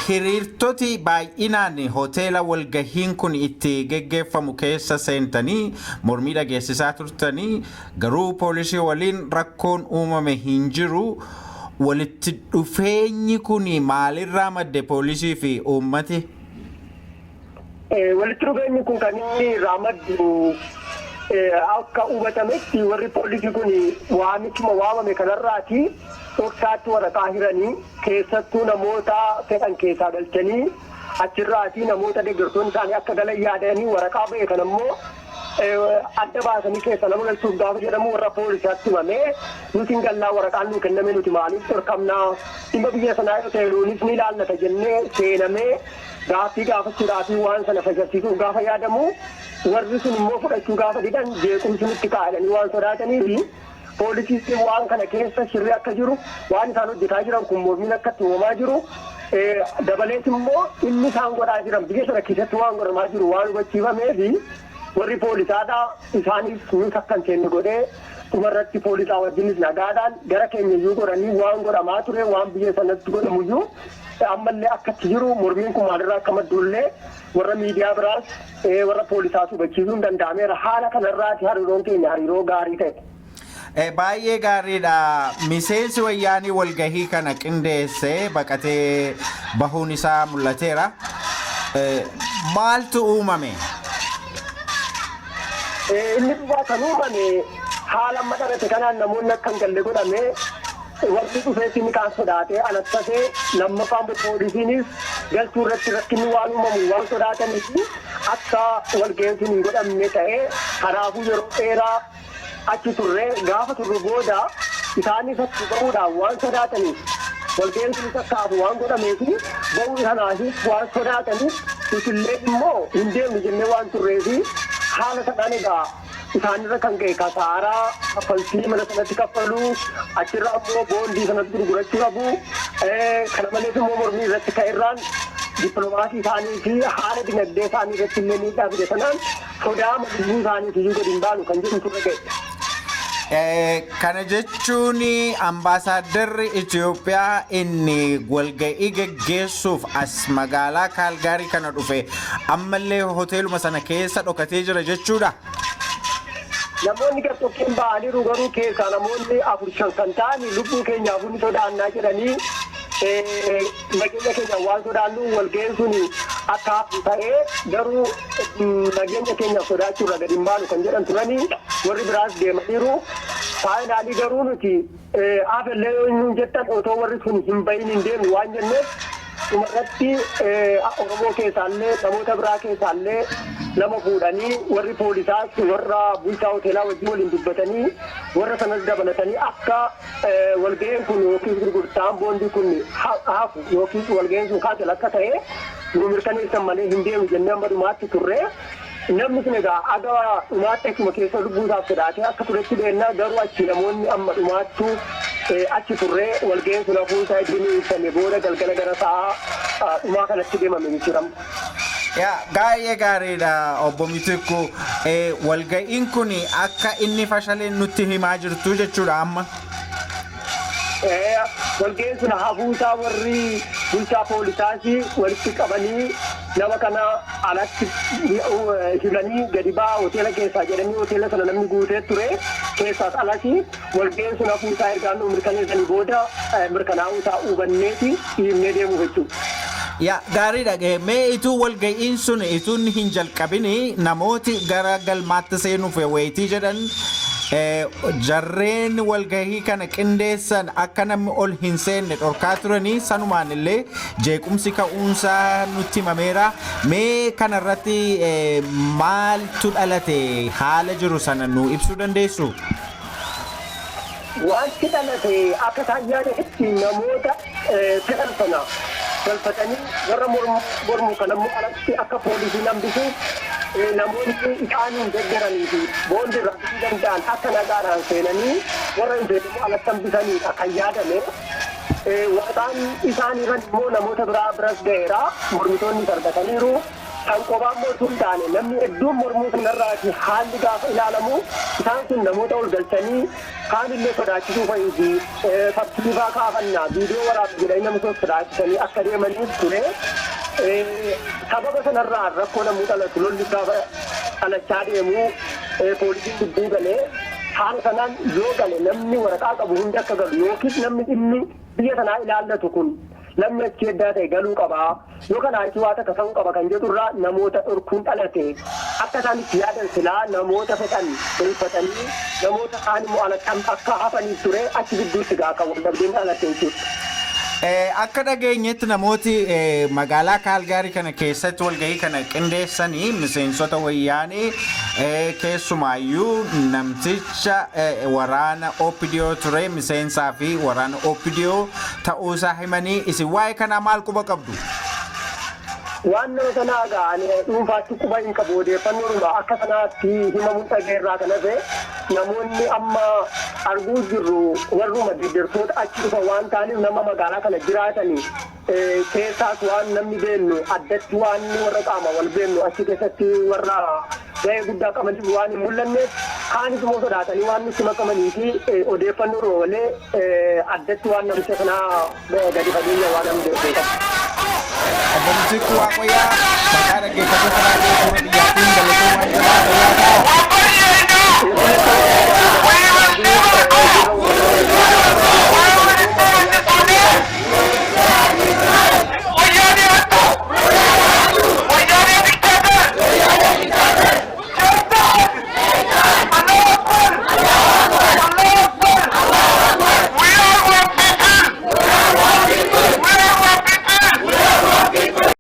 S7: Hiriirtoti baay'inaan hoteela walgahiin kun itti geggeeffamu keessa seentanii mormii dhageessisaa turtanii, garuu poolisii waliin rakkoon uumame hin jiru. Walitti dhufeenyi kun maalirraa madde, poolisii fi uummati?
S9: Walitti dhufeenyi kun kan inni irraa maddu, akka hubatametti, warri poolisii kun waamichuma waamame kanarraati dhoksaatti waraqaa hiranii, keessattuu namoota fedhan keessaa galchanii, achirraati namoota deeggartoonni isaanii akka galan yaadanii, waraqaa ba'e kan ammoo adda baasanii keessa nama galchuuf gaafa jedhamu warra poolisaatti himamee, nuti hin gallaa, waraqaan nuu kenname, nuti maaliif dhorkamnaa, dhimma biyya sanaa yoo ta'e nuunis ni ilaallata jennee seenamee, gaaffii gaafachuudhaa fi waan sana fashashiisuuf gaafa yaadamu, warri sun immoo fudhachuu gaafa didan jeequmsi nutti kaa'anii waan sodaatanii fi poolisiin waan kana keessa shirri akka jiru, waan isaan hojjetaa jiran kun mormiin akka itti uumamaa jiru, dabalees immoo inni isaan godhaa jiran biyya sana keessatti waan godhamaa jiru waan hubachiifamee fi warri poolisaadha isaaniif nus akka hin seenne godhee, dhumarratti poolisaa wajjinis nagaadhaan gara keenya iyyuu godhanii, waan godhamaa ture, waan biyya sanatti godhamuyyuu ammallee akkatti jiru, mormiin kun maalirraa akka maddullee warra miidiyaa biraas warra poolisaas hubachiisuun danda'ameera. Haala kanarraati hariiroon keenya hariiroo gaarii ta'e.
S7: Baay'ee gaariidha. Miseensi wayyaanii walgahii kana qindeessee baqatee bahuun isaa mul'ateera. Maaltu uumame?
S9: Inni dhugaa kan uumame, haala amma dhalate kanaan namoonni akka hin galle godhame. Warri dhufees inni kaan sodaatee alattatee, lammaffaan poolisiinis galchuu irratti rakkinni waan uumamu waan sodaataniif akka walga'iin sun hin godhamne ta'ee, kanaafuu yeroo dheeraa achi turre. Gaafa turre booda isaanis achi bahuudhaan waan sodaataniif, walga'iin sunis akka hafu waan godhameef, bahuu kanaafis waan sodaataniif, nutillee immoo hin deemnu jennee waan turreefi, haala sanaan egaa isaanirra kan ga'e kasaaraa kaffaltii mana sanatti kaffaluu, achirra ammoo boondii sanatti gurgurachuu qabu. Kana malees immoo mormii irratti ka'erraan dippiloomaasii isaanii fi haala dinagdee isaanii irratti illee miidhaa fide sanaan sodaa lubbuu isaaniif iyyuu gadi hin baanu kan jedhu turre ga'e.
S7: Kana jechuun ambaasaaddarri Itoophiyaa inni walga'ii geggeessuuf as magaalaa Kaalgaarii kana dhufe ammallee hoteeluma sana keessa dhokatee jira jechuudha.
S9: Namoonni gartokkeen ba'aniiru, garuu keessaa namoonni afur shan kan ta'an lubbuu keenyaaf ni sodaannaa jedhanii, nageenya keenya waan sodaannu walga'iin sun akka hafu ta'ee, garuu nageenya keenyaaf sodaachuurra gadi hin baanu kan jedhan turanii, warri biraas deemaniiru. Finally garuu nuti hafellee yoo nuun jettan otoo warri sun hin bahin hin deemnu waan jenneef, dhumarratti Oromoo keessaallee namoota biraa keessaallee nama fuudhanii, warri poolisaas warra bulchaa hoteelaa wajjin waliin dubbatanii, warra sanas dabalatanii akka walga'een kun yookiin gurgurtaan boondii kun hafu yookiin walga'een sun cancel akka ta'e nu mirkaneessan malee hin deemu jennee amma dhumaatti turre. Namni sun egaa aga dhumaatti achuma keessa lubbuu isaaf sodaatee akka turetti beennaa, garuu achi namoonni amma dhumaattu achi turree walga'een sun hafuu isaa iddoo nu ibsame booda galgala gara sa'a dhumaa kanatti deemame jechuudha.
S7: Yaa, baay'ee gaariidha, obbo Mitikku. Walga'iin kun akka inni fashaleen nutti himaa jirtu jechuudha amma.
S9: Walga'iin sun hafuusaa warri bulchaa poolisaas walitti qabanii, nama kana alatti himanii, gadi ba'aa hoteela keessaa jedhanii, hoteela sana namni guutee ture keessaas alasi, walga'iin sun hafuusaa ergaan nu mirkaneessanii booda mirkanaa'uu isaa hubanneeti dhiibnee deemuuf jechuudha.
S7: Yaa, gaariidha. Mee ituu walga'iin sun ituu inni hin jalqabini namooti gara galmaatti seenuuf wayitii jedhan, jarreen walgahii kana qindeessan akka namni ol hin seenne dhorkaa turanii, sanumaan illee jeequmsi ka'uunsaa nutti himameera. Mee kanarratti maaltu dhalate? Haala jiru sana nu ibsuu dandeessu?
S9: Wanti dhalate akka isaan yaadanitti namoota fedhan sana galfatanii, warra mormu kan ammoo alatti akka poolisiin hambisuuf, namoonni isaaniin deeggaranii fi boondii irraa bituu danda'an akka nagaadhaan seenanii, warra hin feene immoo alatti hambisaniidha kan yaadame. Waraqaan isaan irra immoo namoota biraa biras ga'eera. Mormitoonni argataniiru. Kan qophaa immoo osoo hin taane namni hedduun mormuu sanarraati haalli gaafa ilaalamu, isaan sun namoota ol galchanii kaan illee sodaachisuu fa'ii fi fakkii fa'aa kaafannaa, viidiyoo waraabna jedhanii nama sodaachisanii akka deemaniif ture. Sababa sanarraa rakkoo namuu dhalatu, lolli gaafa dhalachaa deemu, poolisiin gidduu galee, haala sanaan yoo gale namni waraqaa qabu hundi akka galu yookiis namni dhimmi biyya sanaa ilaallatu kun namni achi eddaa ta'e galuu qaba, yoo kana achi waa takka ta'uu qaba kan jedhurraa namoota dhorkuun dhalate. Akka isaan itti yaadan silaa namoota fedhan galfatanii, namoota kaan immoo alatti akka hafaniif ture. Achi gidduutti gaa kan wal dhabdeen dhalate jechuudha.
S7: Akka dhageenyetti namooti magaalaa Kaalgaarii kana keessatti walgahii kana qindeessanii miseensota wayyaanee, keessumaayyuu namticha waraana OPDO ture, miseensaa fi waraana OPDO ta'uusaa himanii, isin waa'ee kanaa maal quba qabdu?
S9: Waan nama sanaa egaa ani dhuunfaatti quba hin qabu. Odeeffannoodhuma akka sanaatti himamuu dhageerraa kan hafe, namoonni amma arguu jirru warruma deeggartoota achi dhufan waan ta'aniif, nama magaalaa kana jiraatanii keessaas waan namni beennu addatti waan warra qaama wal beennu achi keessatti warra gahee guddaa qabaniif waan hin mul'anneef, kaanis immoo sodaatanii waan nutti makamanii fi odeeffannoodhuma malee addatti waan namicha sanaa gadi fageenya waan namni beeku qabu.
S7: Obbo Mitikkuu Waaqayyaa, maqaa dhaggeeffattoota raadiyoo Suura Biyyaatiin galatoomaa jedhaa, fayyaa ta'aa.
S8: We will never go! We will stand today! Wayyaanee hattu! Wayyaanee dictator! Shaitan! Allahu Akbar! Allahu Akbar! We are one people! We are one people!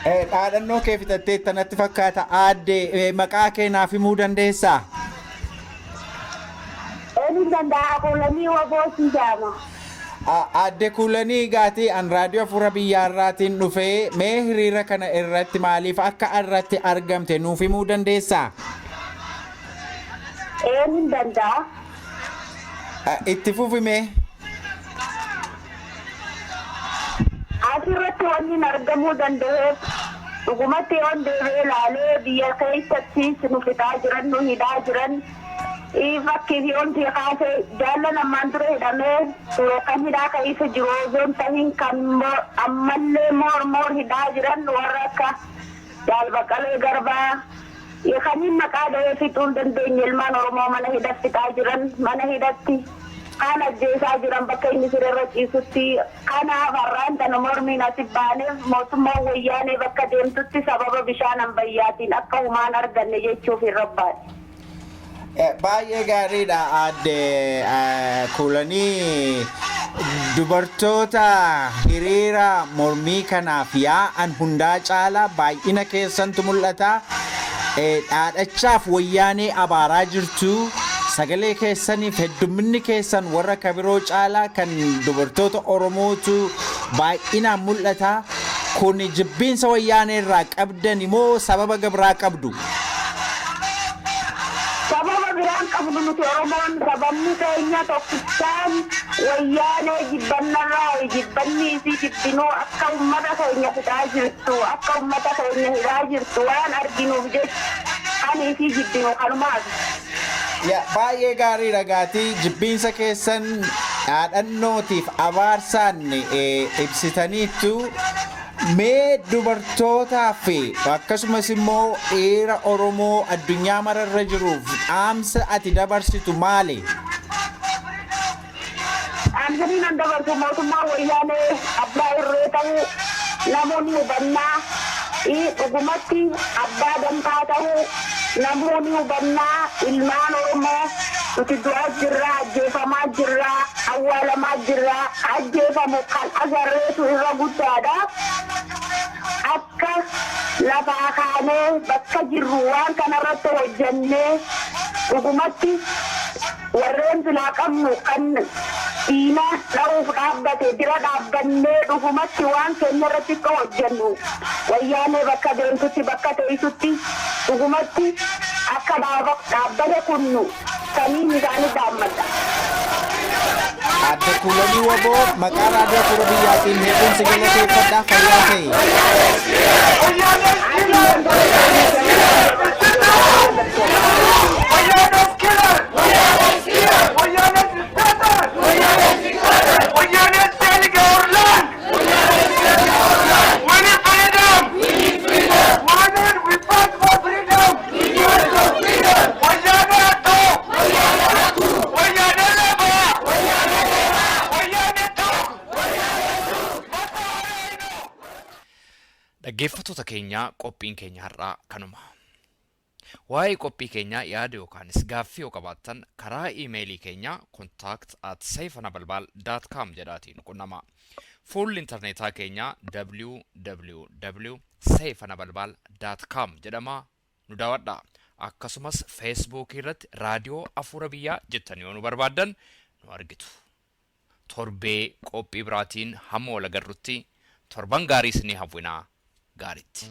S7: Dhaadhannoo kee fixattee natti fakkaata, aadde. Maqaa kee naaf himuu dandeessaa?
S10: Eenyuun danda'a, Kuulanii Waboosii jedhama.
S7: Aadde Kuulanii gaatii an raadiyoo Afuura Biyyaarraatiin dhufee, mee hiriira kana irratti maaliif akka irratti argamte nuuf himuu dandeessaa?
S10: Eenyuun danda'a?
S7: Itti fufi mee.
S10: Asirratti wanni hin argamuu danda'eef, dhugumatti yoon deebi'ee ilaalee, biyya keessattis nu fixaa jiran, nu hidhaa jiran. Fakkiif yoon si kaase, jaallan ammaan dura hidhamee ture kan hidhaa keessa jiru osoo hin tahin, kan ammallee more more hidhaa jiran, warra akka Jaal Baqqalee Garbaa kanneen maqaa dhahee fixuu hin dandeenye, ilmaan Oromoo mana hidha fixaa jiran, mana hidhatti kaan ajjeesaa jiran bakka inni siree ciisutti. Kanaaf har'aan tana mormiin asi baaneef, mootummaan Wayyaanee bakka deemtutti sababa bishaan ambayyaatiin akka humaan arganne jechuuf hin rabbaane.
S7: Baay'ee gaariidha, aadde Kuulanii. Dubartoota hiriira mormii kanaaf yaa'an hundaa caalaa baay'ina keessantu mul'ata. Dhaadhachaaf Wayyaanee abaaraa jirtu. Sagalee keessaniif heddumminni keessan warra kabiroo caalaa kan dubartoota Oromootu baay'inaan mul'ata. Kun jibbiinsa Wayyaanee irraa qabdan immoo sababa biraa qabdu?
S10: Sababa biraan qabnu nuti Oromoon, sababni keenya tokkichaan Wayyaanee jibbannarraa. Jibbanni isii jibbinuu akka ummata keenya fixaa jirtu, akka ummata keenya hidhaa jirtu waan arginuuf jecha kan isii jibbinu kanumaaf.
S7: Baay'ee gaariidha gaatii. Jibbiinsa keessan dhaadhannootiif abaarsaan ibsitaniittu. Mee dubartootaa fi akkasumas immoo dhiira Oromoo addunyaa mararra jiruuf dhaamsa ati dabarsitu maali?
S10: Dhaamsanii nan dabarsu, mootummaa Wayyaanee abbaa irree ta'uu namoonni hubannaa, dhugumatti abbaa dantaa ta'uu namoonni hubannaa. Ilmaan Oromoo nuti du'aa jirraa, ajjeefamaa jirraa, awwaalamaa jirraa. Ajjeefamu kan agarreetu irra guddaadha. Akka lafaa kaanee bakka jirru waan kanarratti hojjannee, dhugumatti warreen silaa qabnu kan diina dha'uuf dhaabbate bira dhaabbannee, dhugumatti waan keenya irratti akka hojjennu, Wayyaanee bakka deemtutti, bakka teessutti dhugumatti akka dhaabbata kunnu saniin isaanii dhaammadha.
S7: Aadde Kuulanii Waboo, maqaa raadiyoo Afuura Biyyaatiin hedduun si galateeffadha, fayyaa ta'e.
S8: Wayyaanee killer! Wayyaanee dictator! Wayyaanee stealing our land! We need freedom! We need, we fight for freedom! Wayyaanee hattuu! Wayyaanee laba! Wayyaanee tokko!
S6: Dhaggeeffattoota keenya, qophiin keenya har'aa kanuma. Waa'ee qophii keenyaa yaada yookaanis gaaffii yoo qabaattan, karaa iimeelii keenya contact@seifanabalbal.com jedhaatiin qunnama. Fuulli intarneetaa keenya www.seifanabalbal.com jedhama, nu daawwadha. Akkasumas Feesbuukii irratti Raadiyoo Afuura Biyyaa jettanii yoo nu barbaaddan nu argitu. Torbee qophii biraatiin hamma wal agarrutti torban gaarii isinii hawwinaa, gaariitti.